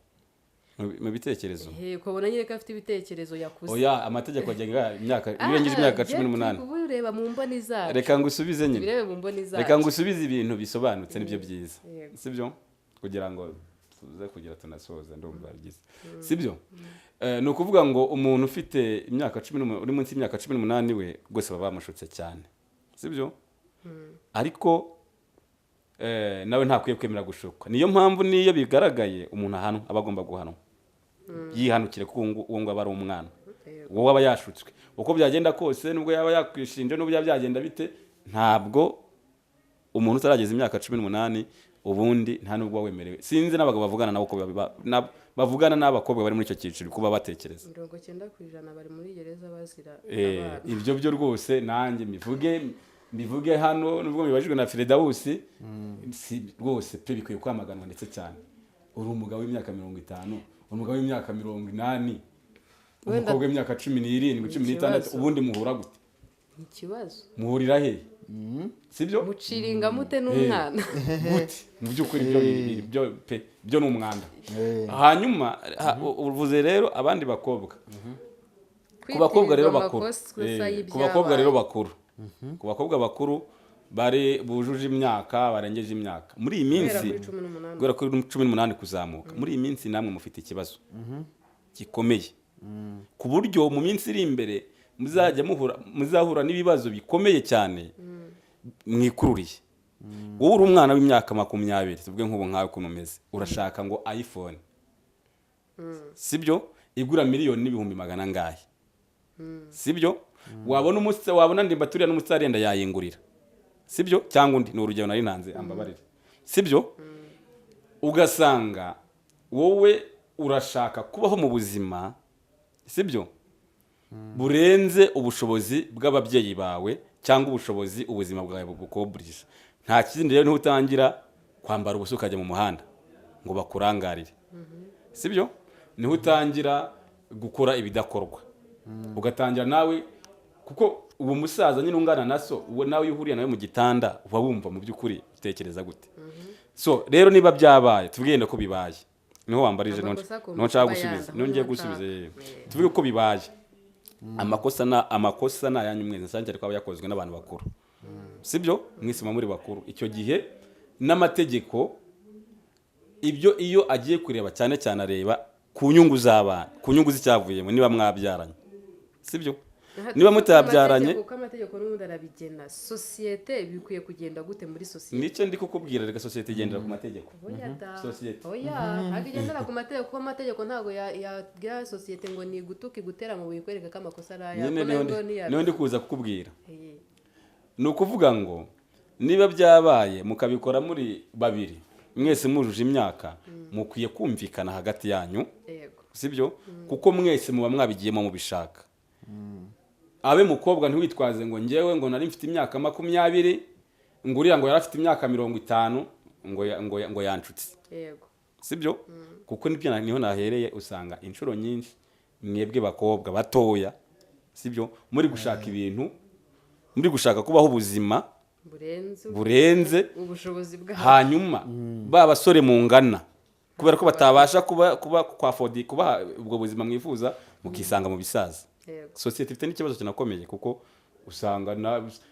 Mu bitekerezo? Ukabona nyine ko afite ibitekerezo, yakuze. Oya, amategeko agenga imyaka, iyo urengeje imyaka 18. Kubireba mu mboni zacu. Reka ngusubize nyine. Tubirebe mu mboni zacu. Reka ngusubize ibintu bisobanutse, nibyo byiza. Yego. Sibyo? Kugira ngo tuze kugira tunasoza, ndumva byiza, sibyo? Ni ukuvuga ngo umuntu ufite imyaka 18, uri munsi y'imyaka 18, we rwose baba bamushutse cyane, sibyo? Ariko nawe ntakwiye kwemera gushukwa. Niyo mpamvu n'iyo bigaragaye umuntu ahanwa, aba agomba guhanwa, yihanukire, kuko uwo ngo aba ari umwana. Uwo aba yashutswe, uko byagenda kose, nubwo yaba yakwishinja, nubwo byaba byagenda bite, ntabwo umuntu utarageza imyaka 18 ubundi nta nubwo wemerewe. Sinzi n'abagabo bavugana nabo uko bavugana n'abakobwa bari muri icyo cyiciro kuba batekereza. 90% bari muri gereza bazira abana. Ibyo byo rwose nanjye mbivuge hano, nubwo mubibajijwe na Firedawusi, si rwose pe, bikwiye kwamaganwa ndetse cyane. Uri umugabo w'imyaka 50, umugabo w'imyaka 80, umukobwa w'imyaka 17, 16, Ikibazo. ubundi muhura gute? Ikibazo. Muhurira hehe? Sibyo? Muciringa mute n'umwana? Gute? Mu by'ukuri byo byo pe, byo ni umwanda. Hanyuma uvuze rero abandi bakobwa, ku bakobwa rero Kwitirirwa bakuru, amakosa ku bakobwa rero y'ibyabaye. bakuru, ku bakobwa bakuru bari bujuje imyaka, barengeje imyaka muri iyi Guhera minsi, kuri 18. guhera kuri 18 kuzamuka, muri iyi minsi namwe mufite ikibazo gikomeye, ku buryo mu minsi iri imbere muzajya muhura, muzahura n'ibibazo bikomeye cyane mwikururiye. Wowe uri umwana w'imyaka 20, tuvuge nk'ubu nkawe ukuntu umeze, urashaka ngo iPhone, sibyo, igura miliyoni n'ibihumbi magana angahe, sibyo? Wabona umusitari, wabona ndimbaturiya n'umusitari yenda yayingurira, sibyo? Cyangwa undi, ni urugero nari nanze, ambabarire, sibyo? Ugasanga wowe urashaka kubaho mu buzima, sibyo, burenze ubushobozi bw'ababyeyi bawe cyangwa ubushobozi ubuzima bwawe bukoburije. Nta kindi rero, niho utangira kwambara ubusa ukajya mu muhanda ngo bakurangarire, sibyo? Niho utangira gukora ibidakorwa, ugatangira nawe, kuko uwo musaza nyine ungana na so, uwo nawe iyo uhuriye nawe mu gitanda uba wumva mu by'ukuri utekereza gute? So rero niba byabaye, tubwire ko bibaye, niho wambarije, Amakosa agomba niho nshaka kuba gusubiza, yanda, niho ngiye niho gusubiza. nshaka. Tuvuge ko bibaye, amakosa ni ayanyu mwese, cyane cyane ko aba yakozwe n'abantu bakuru, sibyo? Mwese muba muri bakuru. Icyo gihe n'amategeko ibyo iyo agiye kureba, cyane cyane areba ku nyungu z'abana, ku nyungu z'icyavuyemo, niba mwabyaranye, sibyo? Aha, Niba tuvuge mutabyaranye, amategeko, kuko amategeko n'ubundi arabigena. Sosiyete bikwiye kugenda gute muri sosiyete? Nicyo ndi kukubwira. Reka, sosiyete igendera ku mategeko. Oya da. Sosiyete. Oya, ntabwo igendera ku mategeko, kuko amategeko ntabwo yabwira sosiyete ngo ni igutuke, igutera amabuye, ikwereka ko amakosa ari ayawe. Nyine Ko niho nabwo niho ndi kuza kukubwira. Ni ukuvuga ngo niba byabaye mukabikora muri babiri, mwese mujuje imyaka, mukwiye kumvikana hagati yanyu, sibyo? Kuko mwese muba mwabigiyemo mubishaka. Abe mukobwa, ntiwitwaze ngo njyewe ngo nari mfite imyaka 20, ngo uriya ngo yari afite imyaka 50, ngo yanshutse, sibyo? Kuko nibyo niho nahereye, usanga inshuro nyinshi mwebwe bakobwa batoya, sibyo, muri gushaka ibintu, muri gushaka kubaho ubuzima burenze burenze ubushobozi bwabo. Hanyuma ba basore mungana, kubera ko batabasha kuba kwa fodi kubaha ubwo buzima mwifuza, mukisanga mu bisaza. Sosiyete ifite n'ikibazo kinakomeye, kuko usanga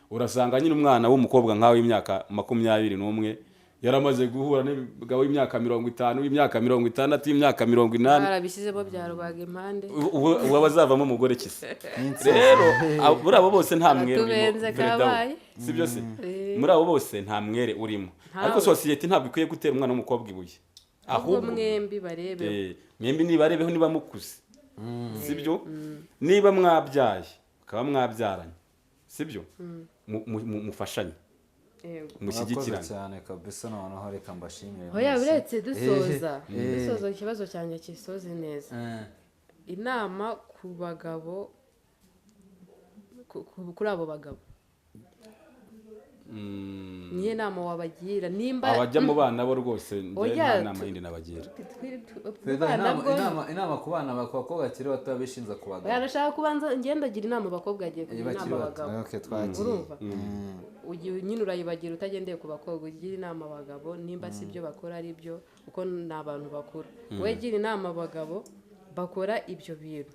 urasanga nyine umwana w'umukobwa nkawe w'imyaka 21 yaramaze guhura n'umugabo w'imyaka 50, w'imyaka 60, w'imyaka 80. Barabishyizemo bya rubaga impande. Ubu abazavamo umugore kise rero, muri abo bose nta mwere urimo. Aratubenze. Veredawo. Kabaye. Sibyo se? Muri abo bose nta mwere urimo. Ntawe. Ariko sosiyete ntabwo ikwiye gutera umwana w'umukobwa ibuye. Ahubwo Ahubwo mwembi barebeho. Mwembi nibarebeho niba mukuze, sibyo? Niba mwabyaye, mukaba mwabyaranye, sibyo, mufashanye, Murakoze mushyigikirane. cyane kabisa. Noneho reka mbashimire Oya, mwese. uretse dusoza ikibazo cyanjye kisoze neza. Inama ku bagabo, kuri abo bagabo. Niyo nama wabagira nimba Abajya mu bana bo rwose, njye Oya, nta nama yindi nabagira. Perezida, bana inama, bwo inama ku bana, ku bakobwa bakiri bato bishinza ku bagabo. Oya, ndashaka kubanza ngenda agira inama abakobwa, agiye kugira Bakiri inama bato. abagabo. Okay, twagiye. Urumva, ugiye nyine urayibagira utagendeye ku bakobwa, ugira inama abagabo nimba si ibyo bakora ari byo, kuko ni abantu bakuru. Wowe gira inama abagabo bakora ibyo bintu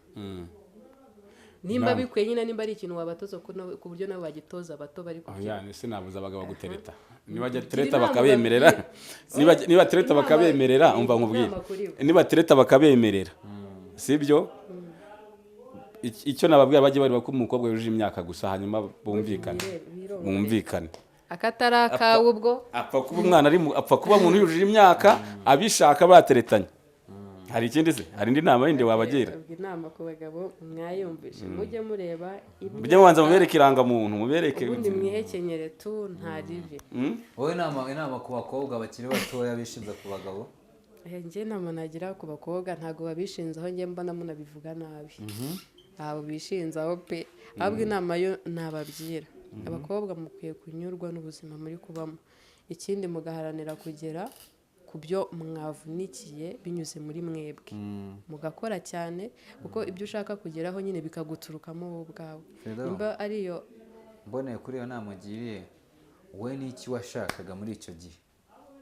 nimba Inama. bikwiye nyine, nimba ari ikintu wabatoza ku buryo nabo bagitoza abato bari kubyina. Oya, sinabuza abagabo gutereta. Niba tereta Inama bakabemerera, niba tereta bakabemerera, umva nkubwire. Inama kuri bo. Niba tereta bakabemerera, sibyo? Icyo nababwira, bajye bareba ko umukobwa yujuje imyaka gusa, hanyuma bumvikane. Birongore. Bumvikane. Akatari akawe ubwo. Apfa kuba umwana ari apfa kuba umuntu yujuje imyaka, abishaka bateretanye. Hari ikindi se? Hari indi nama yindi wabagira? Ubwo inama ku bagabo mwayumvishe, mujye mureba Mujye mubanza mubereke irangamuntu, mubereke. Ubundi mwihekenyere tu, nta ribi. Wowe, inama ku bakobwa bakiri batoya bishinza ku bagabo? Njye inama nagira ku bakobwa, ntabwo babishinzaho, njye mbona munabivuga nabi, ntabwo bishinzaho pe. Ahubwo inama yo nababwira, abakobwa mukwiye kunyurwa n'ubuzima muri kubamo, ikindi mugaharanira kugera ku byo mwavunikiye binyuze muri mwebwe, mugakora cyane, kuko ibyo ushaka kugeraho nyine bikaguturukamo wowe ubwawe. Fredo. Nimba ariyo. Mboneye kuri iyo nama ugiriye, wowe n'iki washakaga muri icyo gihe?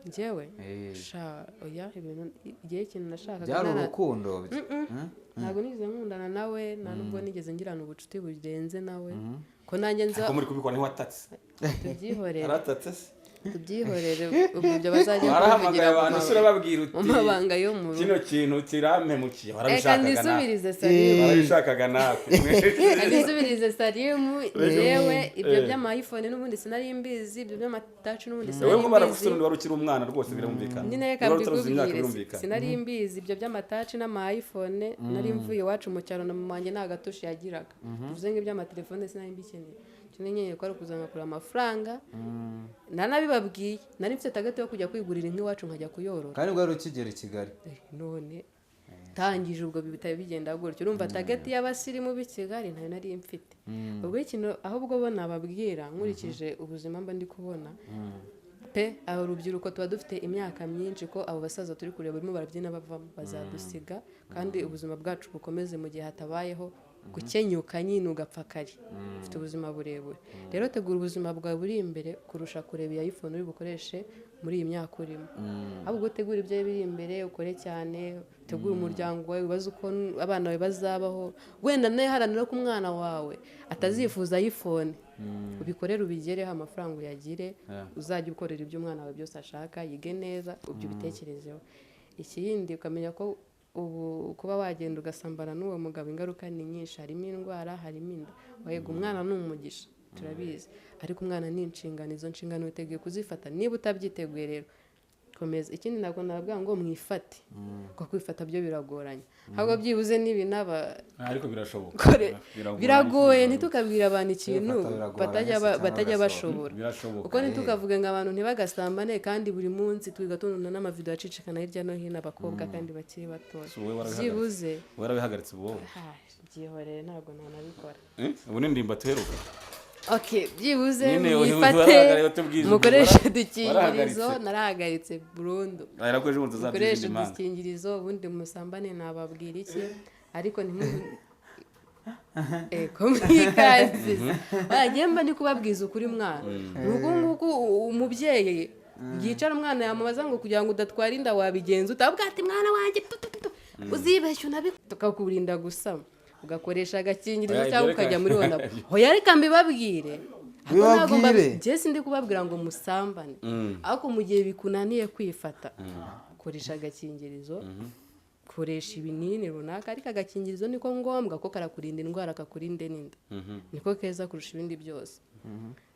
Njyewe? Eh. Sha, oya, ibintu igihe ikintu nashakaga Byari urukundo? Hmm? Ntabwo nigeze nkundana nawe, nta nubwo nigeze ngirana ubucuti burenze nawe, ko nanjye nza. Ko muri kubikora ntiwatatse? Tubyihorere. Aratatse se? Tubyihorere, ubwo ibyo bazajya Warahamagaye kubivugira mu abantu se, urababwira uti mu mabanga yo mu rugo. Kino kintu kirampemukiye. Reka Warabishakaga nawe. nisubirize Salimu. Warabishakaga nawe. Reka nisubirize Salimu. Yewe, ibyo by'ama iPhone n'ubundi sinari mbizi, ibyo by'ama touch n'ubundi Wowe sinari nko baragufite mbizi. undi wari ukiri umwana rwose, birumvikana. Nyine reka Niba wari utaruzuza imyaka, mbikubwire, birumvikana. sinari mbizi ibyo by'ama touch n'ama iPhone. Nari mvuye iwacu mu cyaro na mama wanjye nta gatushi yagiraga, bivuze ngo iby'amatelefone sinari mbikeneye. Icyo nkeneye ko ari ukuza ngakura amafaranga. Nanabibabwiye, nari mfite target yo kujya kwigurira inka iwacu, nkajya kuyorora. Kandi ubwo wari ukigera i Kigali? None tangije ubwo bitari bigenda gutyo, urumva target y'abasirimu b'i Kigali ntayo nari mfite. Ubwo ikintu ahubwo bo nababwira, nkurikije ubuzima mba ndi kubona pe, aba urubyiruko tuba dufite imyaka myinshi, ko abo basaza turi kureba barimo barabyina bavamo bazadusiga, kandi ubuzima bwacu bukomeze mu gihe hatabayeho gukenyuka nyine ugapfa kare ufite ubuzima burebure. Rero tegura ubuzima bwawe buri imbere kurusha kureba iya iPhone uri bukoreshe muri iyi myaka urimo. Ahubwo utegura ibyo biri imbere, ukore cyane, utegure umuryango wawe, wibaze uko abana bawe bazabaho. Wenda nawe haranira ko umwana wawe atazifuza iPhone, ubikorere, ubigereho, amafaranga uyagire, uzajya ukorera ibyo umwana wawe byose ashaka, yige neza, ibyo ubitekerezeho. Ikindi, ukamenya ko ubu kuba wagenda ugasambana n'uwo mugabo, ingaruka ni nyinshi, harimo indwara, harimo inda. Wahega umwana ni umugisha, turabizi, ariko umwana ni inshingano. Izo nshingano witeguye kuzifata? Niba utabyiteguye rero, komeza. Ikindi, ntabwo nababwira ngo mwifate, kuko kwifata byo biragoranye, ahubwo byibuze n'ibinaba Ariko birashoboka. Biragoye. Ntitukabwire abantu ikintu Kwifata biragoranye batajya se cyangwa batajya birashoboka? bashobora. Birashoboka. Kuko ntitukavuge ngo abantu ntibagasambane, kandi buri munsi twiga tubona n'amavidewo acicikana hirya no hino, abakobwa kandi bakiri batoya. Si wowe warabihagaritse? Byibuze. Warabihagaritse ubu wowe? Ah, byihorere, ntabwo nanabikora. Eh? Ubu ni ndimba tuheruka. Okay, byibuze Nyine mwifate, warahagarariye, tubwize ukuri, mukoreshe udukingirizo. Warahagaritse. Narahagaritse burundu. Ariko ejo bundi tuzateza Mukoreshe indi mpanga. udukingirizo, ubundi musambane, nababwira iki? Ariko ntimu eko mwikaze, wagiye mba ndi kubabwiza ukuri mwana. Ni uku nguku umubyeyi yicara, umwana yamubaza ngo kugira ngo udatwara inda wabigenza utavuga ati: "Mwana wanjye, tu, tu, tu, tu, uzibeshye unabi tukakurinda gusama, ugakoresha agakingirizo Oya, ibyo cyangwa reka- ukajya muri wona." Hoya, reka mbibabwire. Ariko ntabwo Bibabwire. Njye sindi kubabwira ngo musambane, ariko mu gihe bikunaniye kwifata, koresha agakingirizo, koresha ibinini runaka, ariko agakingirizo niko ngombwa, ko karakurinda indwara, kakurinde n'inda, niko keza kurusha ibindi byose.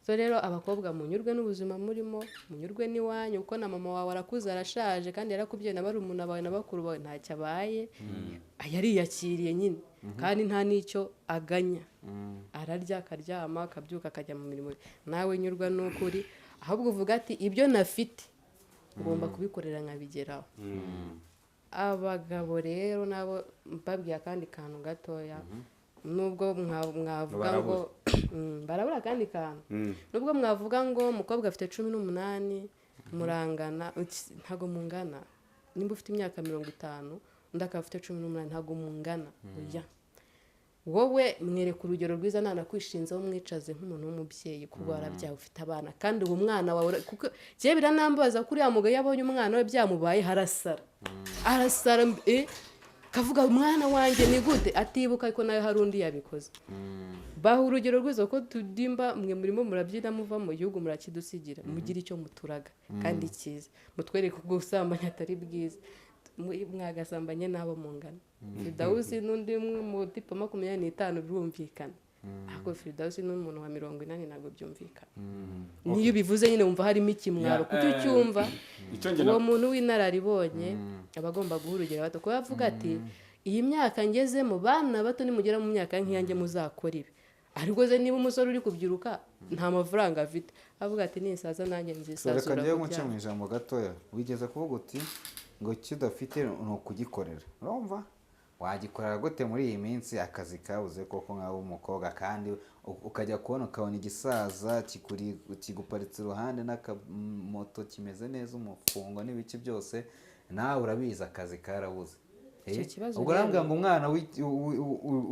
So rero abakobwa, munyurwe n'ubuzima murimo, munyurwe n'iwanyu, kuko na mama wawe arakuze, arashaje, kandi yarakubyaye na barumuna bawe na bakuru bawe, ntacyo abaye, yariyakiriye nyine, kandi nta n'icyo aganya, ararya, akaryama, akabyuka, akajya mu mirimo ye. Nawe nyurwa n'ukuri, ahubwo uvuga ati: "Ibyo nafite ngomba kubikorera nkabigeraho." Abagabo rero nabo mbabwiye akandi kantu gatoya. Nubwo mwavuga ngo barabura akandi kantu, nubwo mwavuga ngo umukobwa afite 18 murangana, ntabwo mungana. Nimba ufite imyaka 50, undi akaba afite 18, ntabwo mungana. Oya, wowe mwereka urugero rwiza, ntanakwishinzeho, mwicaze nk'umuntu w'umubyeyi, kuba warabyaye, ufite abana, kandi uwo mwana wawe, kuko njyewe biranambabaza ko uriya mugabo iyo abonye umwana we byamubaye, harasara, arasara, kavuga umwana wanjye ni gute, atibuka ko nawe hari undi yabikoze. Baha urugero rwiza, ko tudimba mwe murimo murabyina, muva mu gihugu murakidusigira, mugire icyo muturaga kandi cyiza, mutwereke ko gusambanya atari bwiza. Mwagasambanye n'abo mungana. Firidawusi n'undi mu tipo 25 birumvikana, ariko Firidawusi n'umuntu wa 80 ntabwo byumvikana. Niyo ubivuze nyine wumva harimo ikimwaro, kuko ucyumva. Icyo njye Uwo muntu w'inararibonye aba agomba guha urugero bato, kuba avuga ati: "Iyi myaka ngezemo, bana bato, nimugera mu myaka nk'iyanjye muzakora ibi." Ariko se niba umusore uri kubyiruka nta mafaranga afite, avuga ati: "Nisaza nanjye So, reka nzisazura njyewe ku nkuce byaha." mu ijambo gatoya. Wigeze kuvuga uti ngo icyo udafite ni ukugikorera. Urumva wagikorera gute muri iyi minsi akazi kabuze koko, nk'aho umukobwa, kandi ukajya kubona ukabona igisaza kiguparitse iruhande n'akamoto kimeze neza, umufungo n'ibiki byose, nawe urabizi akazi karabuze. Icyo kibazo Ubwo rero- arambwira ngo umwana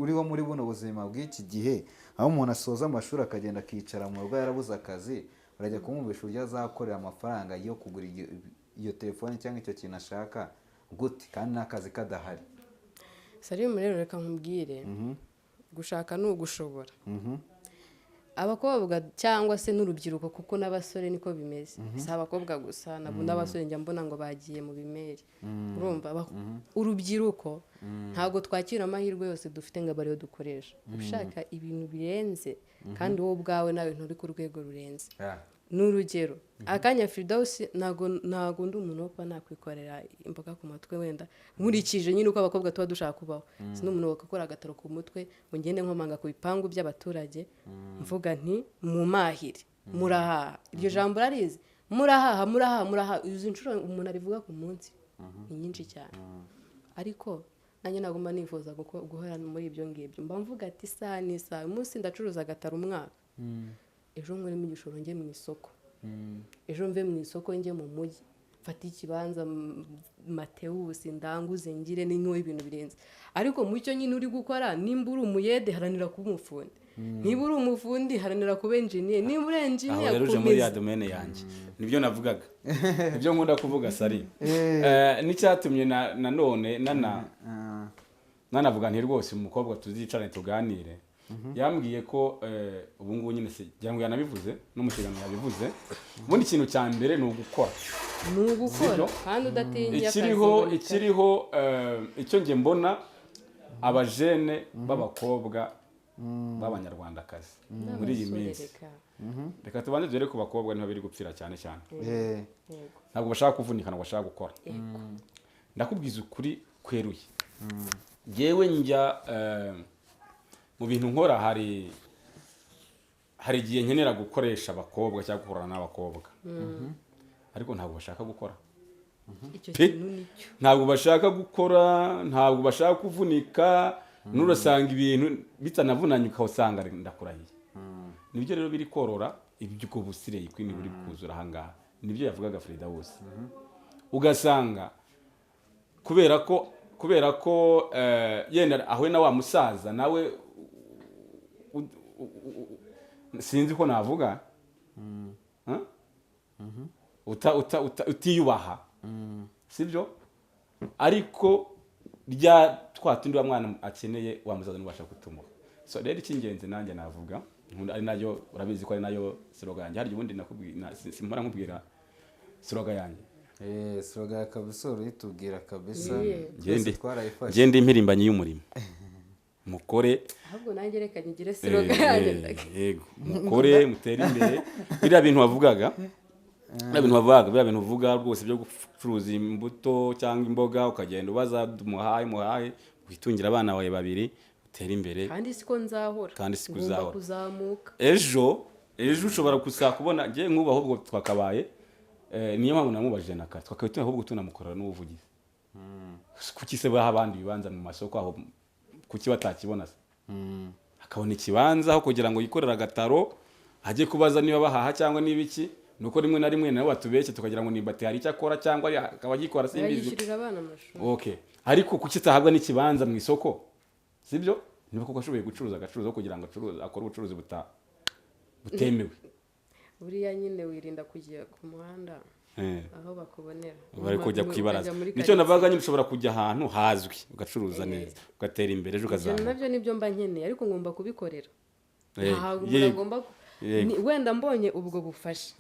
uriho muri buno buzima bw'iki gihe, aho umuntu asoza amashuri akagenda akicara mu rugo yarabuze akazi, urajya kumwumvisha uburyo azakorera amafaranga yo kugura iyo telefone cyangwa icyo kintu ashaka gute, kandi n'akazi kadahari? Salimu, rero reka nkubwire, gushaka ni ugushobora. Abakobwa cyangwa se n'urubyiruko, kuko n'abasore niko bimeze, si abakobwa gusa, nabo n'abasore njya mbona ngo bagiye mu bimeri. Urumva urubyiruko ntabwo twakira amahirwe yose dufite ngo abe ariyo dukoresha. Ushaka ibintu birenze kandi wowe ubwawe nawe nturi ku rwego rurenze. Ni urugero, akanya Firidawusi, ntabwo ndi umuntu wo kuba nakwikorera imboga ku mutwe, wenda nkurikije nyine uko abakobwa tuba dushaka kubaho. Si n'umuntu wakora agataro ku mutwe ngo ngende nkomanga ku bipangu by'abaturage mvuga nti: "Mumahire, murahaha." Iryo jambo urarizi: "Murahaha, murahaha, murahaha." Izi nshuro umuntu arivuga ku munsi ni nyinshi cyane, ariko nanjye ntabwo mba nifuza guhora muri ibyo ngibyo. Mba mvuga ati: "Isaha n'isaha, uyu munsi ndacuruza agataro umwaka, ejo nkuremo igishoro njye mu isoko, ejo mve mu isoko njye mu mujyi, mfate ikibanza Matewusi, ndanguze, ngire n'inkuba ibintu birenze." Ariko mu cyo nyine uri gukora, nimba uri umuyede, haranira kuba umufundi; niba uri umufundi, haranira kuba enjeniyeri; niba uri Aho enjeniyeri, rero uje muri ya komeza. domaine yanjye, nibyo navugaga, nibyo nkunda kuvuga, Sari. N'icyatumye nanone nanavuga nti rwose umukobwa tuzicarane tuganire, yambwiye ko ubu ngubu nyine se ngira ngo yanabivuze no mu kiganiro yabivuze, ubundi ikintu cya mbere ni ugukora. Ni ugukora. Sibyo? Kandi udatinye akazi Ikiriho, ngo ni ikiriho, icyo njye mbona, abajene b'abakobwa b'Abanyarwandakazi muri iyi N'abasore. minsi, Reka. Reka tubanze dore ku bakobwa, niho biri gupfira cyane cyane. Yego. Ntabwo bashaka kuvunika, ntabwo bashaka gukora. Ndakubwiza ukuri kweruye, njyewe njya mu bintu nkora, hari igihe nkenera gukoresha abakobwa cyangwa gukorana n'abakobwa, ariko ntabwo bashaka gukora. Icyo Pe. kintu nicyo. Ntabwo bashaka gukora, ntabwo bashaka kuvunika. N'urasanga ibintu bitanavunanye, ukawusanga ndakurahiye. Nibyo rero biri korora ibyo busireyi kwini buri kuzura ahangaha, nibyo yavugaga Firidawusi. Ugasanga kubera ko yenda ahuye na wa musaza nawe sinzi ko navuga. Huh? Utiyubaha, sibyo? Ariko rya twa tundi wa mwana akeneye, wa musaza ntubasha kutumuha. So rero icy'ingenzi nanjye navuga nkunda, ari nayo urabizi ko ari nayo slogan yanjye, harya ubundi nakubwiye simpora nkubwira slogan yanjye? Slogan ya kabisa urayitubwira kabisa. Yeah. Twese Ngende twarayifashe. Ngende impirimbanyi y'umurimo, mukore. Ahubwo nanjye reka nyigire slogan yanjye. Yego, mukore mutere imbere. Biriya bintu uvuga rwose byo gucuruza imbuto cyangwa imboga, ukagenda ubaza muhahe, muhahe, witungira abana bawe babiri, utere imbere. Kandi siko nzahora. Kandi siko Ngomba uzahora. kuzamuka. Ejo ushobora gusa kubona ngiye nk'ubu, ahubwo twakabaye niyo mpamvu namubajije na kare, twakabaye ahubwo tunamukorera n'ubuvugizi. Kuki se baha abandi ibibanza mu masoko aho, kuki batakibona se? Akabona ikibanza aho kugira ngo yikorere agataro, ajye kubaza niba bahaha cyangwa niba iki. Nuko rimwe na rimwe nabo batubeshye, tukagira ngo nimbati hari icyo akora cyangwa akaba agikora, simbizi. Yishyurira abana amashuri. Okay, ariko kuki itahabwa n'ikibanza mu isoko? Sibyo? Niba koko ashoboye gucuruza, agacuruza aho kugira ngo acuruze, akore ubucuruzi butemewe. Buriya nyine wirinda kujya ku muhanda aho bakubonera. Bari kujya ku ibaraza. Ukajya muri Nicyo karitsiye. navuga nyine, ushobora kujya ahantu hazwi ugacuruza neza, ugatera imbere, ejo Ibyo ukazamuka. nabyo nibyo mba nkeneye, ariko ngomba kubikorera. Ntabwo umuntu agomba wenda mbonye ubwo bufasha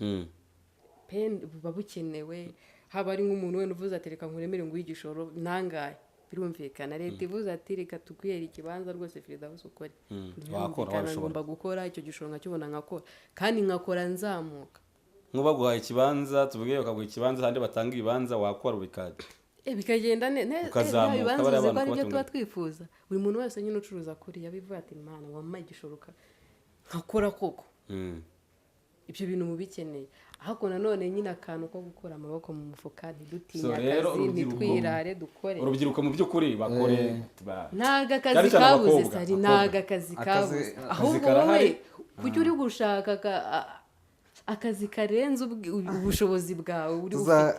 pe, buba bukenewe. Haba ari nk'umuntu wenda uvuze ati: "Reka nkuremere nguhe igishoro nangahe," birumvikana. Leta ivuze ati: "Reka tuguhere ikibanza rwose, Firidawusi, ukore." Wakora, Birumvikana, wabishobora. ngomba gukora, icyo gishoro nkakibona nkakora, kandi nkakora nzamuka. Nk'ubaguhaye ikibanza, tuvuge bakaguha ikibanza, ahandi batanga ibibanza, wakora bikajya Bikagenda Ukazamuka, ibibanza bariya uzi ko bantu ari byo kubatunga. tuba twifuza. Buri muntu wese nyine ucuruza kuriya bivuga ati: "Mana, wampaye igishoro nkakora koko." Ibyo bintu mubikeneye, ariko nanone nyine akantu ko gukura amaboko mu mufuka, ntidutinye So rero akazi, ntitwirare, dukore. Urubyiruko mu by'ukuri bakore Ntago akazi Cyane cyane kabuze. abakobwa, Sari, abakobwa. ntago akazi Akazi- kabuze. akazi Ahubwo wowe karahari. kuki uri gushaka akazi karenze ubushobozi bwawe uri ufite?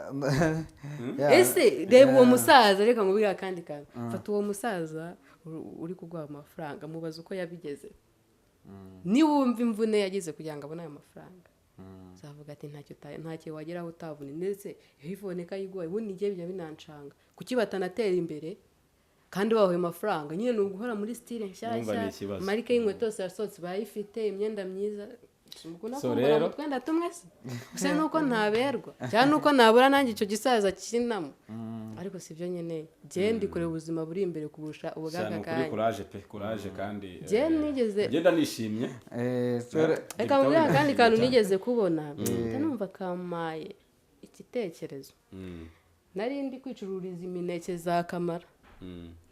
Ya. Ese reba uwo musaza, reka nkubwire akandi kantu. Fata uwo musaza uri kuguha amafaranga, mubaza uko yabigeze. Niwumva imvune yagize kugira ngo abone ayo mafaranga, uzavuga ati ntacyo wageraho utabona. Ndetse iyo ivuneka yiguhaye, ubundi ngiye bijya binancanga kuki batanatera imbere kandi babaha ayo mafaranga? Nyine ni uguhora muri style Ndumva ni nshyashya. ikibazo. Marike y'inkweto yose yasohotse bayifite, imyenda myiza. Ubwo So nakumbura mu twenda tumwe se gusa, nuko ntaberwa cyangwa nuko nabura nanjye icyo gisaza kinamo, ariko si byo nyine. Njye ndi kureba ubuzima buri imbere kurusha ubw'aka Cyane ukuri. kanya. Courage pe, courage kandi. Njye nigeze Ngenda nishimye. Reka Ibitabo mubwire akandi kantu cyane. nigeze kubona, mpita numva kamaye igitekerezo. Nari ndi kwicururiza imineke za kamara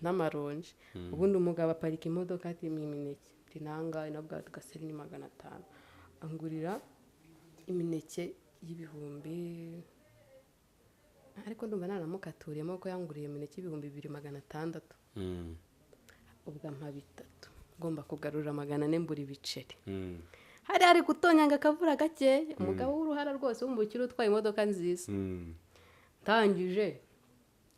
n'amaronji. Ubundi umugabo aparika imodoka ati: "Mpa imineke." Ati: "Nangahe?" Nabwo tugaseri ni 500. Angurira imineke y'ibihumbi, ariko ndumva nanamukaturiyemo kuko yanguriye imineke y'2600. Ubwo ampa bitatu, ngomba kugarura 400, mbura ibiceri. Hari hari gutonyanga akavura gakeya. Umugabo w'uruhara rwose, w'umukire, utwaye imodoka nziza. Ndangije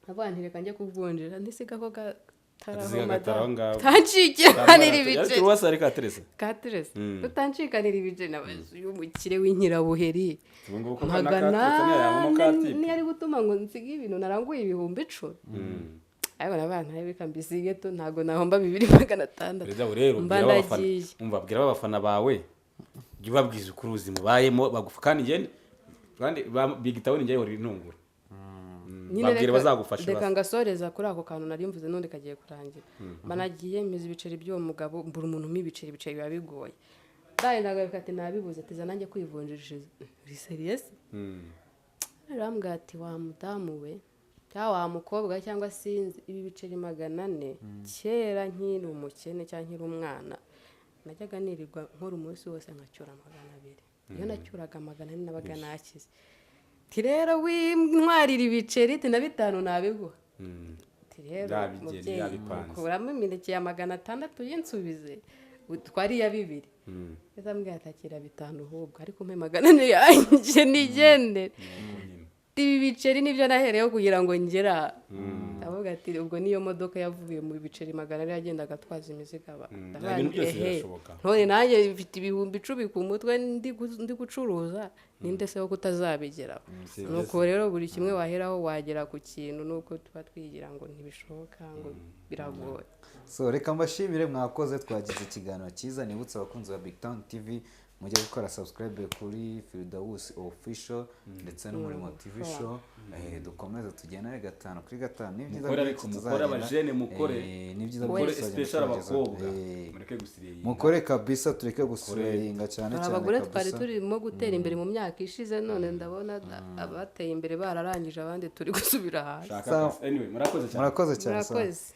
avuga nti: "Reka njye kuvunjira." Ntisiga ko gataraho. Ntisiga gataraho Madamu, ngaho. utanshikiranira ibiceri. Turuwasa ariko aterese. Katerese. Utanshikanira ibiceri nabaze uyu mukire w'inkirabuheri. Ubu ngubu ko magana n'akaterese ntiyayabamo katipe. niyo ari gutuma ngo nsige ibintu naranguye 10,000. Ariko nabana reka mbisige tu, ntabwo nahomba 2600. Perezida rero Mba bwira abafana, ndagiye. umva, bwira abafana bawe, jya ubabwiza ukuri ubuzima ubayemo bagufa, kandi njye kandi Big Town njye ihora intungura. Nyine Babwire bazagufasha reka basi. ngasoreza kuri ako kantu nari mvuze, n'undi kagiye kurangira. Mba nagiye mpiza ibiceri by'uwo mugabo, mbura umuntu umpa ibiceri. Ibiceri biba bigoye. Ndaye ndagaruka ati: "Nabibuze." Ati: "Za nanjye kwivunjishiriza." Uri sérieux? Arambwira ati: "Wa mudamu we cyangwa wa mukobwa cyangwa sinzi, ibi biceri 400, kera nkiri umukene cyangwa nkiri umwana najyaga nirirwa nkora umunsi wose nkacyura 200. Iyo nacyuraga 400 nabaga nakize." Ati: "Rero wintwarira ibiceri," ati, "na bitanu nabiguha." Ati: "Rero Yabigennye, mubyeyi, yabipanze. kuramo imineke ya 600 yinsubize, utware iya bibiri." Ndetse ambwira ati: "Akira bitanu ahubwo, ariko umpe 400 yanjye nigendere." Ibi biceri nibyo nahereyeho kugira ngo ngera. Ndavuga ati: "Ubwo niyo modoka yavuye mu biceri 400 yagendaga atwaza imizigo aba." Ndavuga Ibintu nti, byose "Ehe, birashoboka. none nanjye mfite 10,000 ku mutwe, ndi gucuruza, ninde se wo kutazabigeraho?" Si Nuko rero buri kimwe waheraho wagera ku kintu, nuko tuba twigira ngo ntibishoboka, ngo biragoye. So reka mbashimire, mwakoze, twagize ikiganiro cyiza. Nibutse abakunzi ba Big Town TV, mujye gukora subscribe kuri Firidawusi Official ndetse n'Umurimo TV Show. Dukomeze tugendane gatanu kuri gatanu, ni byiza Mukore, byinshi ariko mukore, tuzagenda. abajene mukore. Ni byiza Mukore, byinshi tuzagenda especially tubagezaho. abakobwa. Mureke gusiriya. Mukore kabisa, tureke gusiringa cyane Hari cyane abagore twari kabisa. turimo gutera imbere mu myaka ishize, none ndabona abateye imbere bararangije, abandi turi gusubira hasi. Shaka Sawa. akazi. Anyway, murakoze cyane. Murakoze cyane, sawa. Murakoze.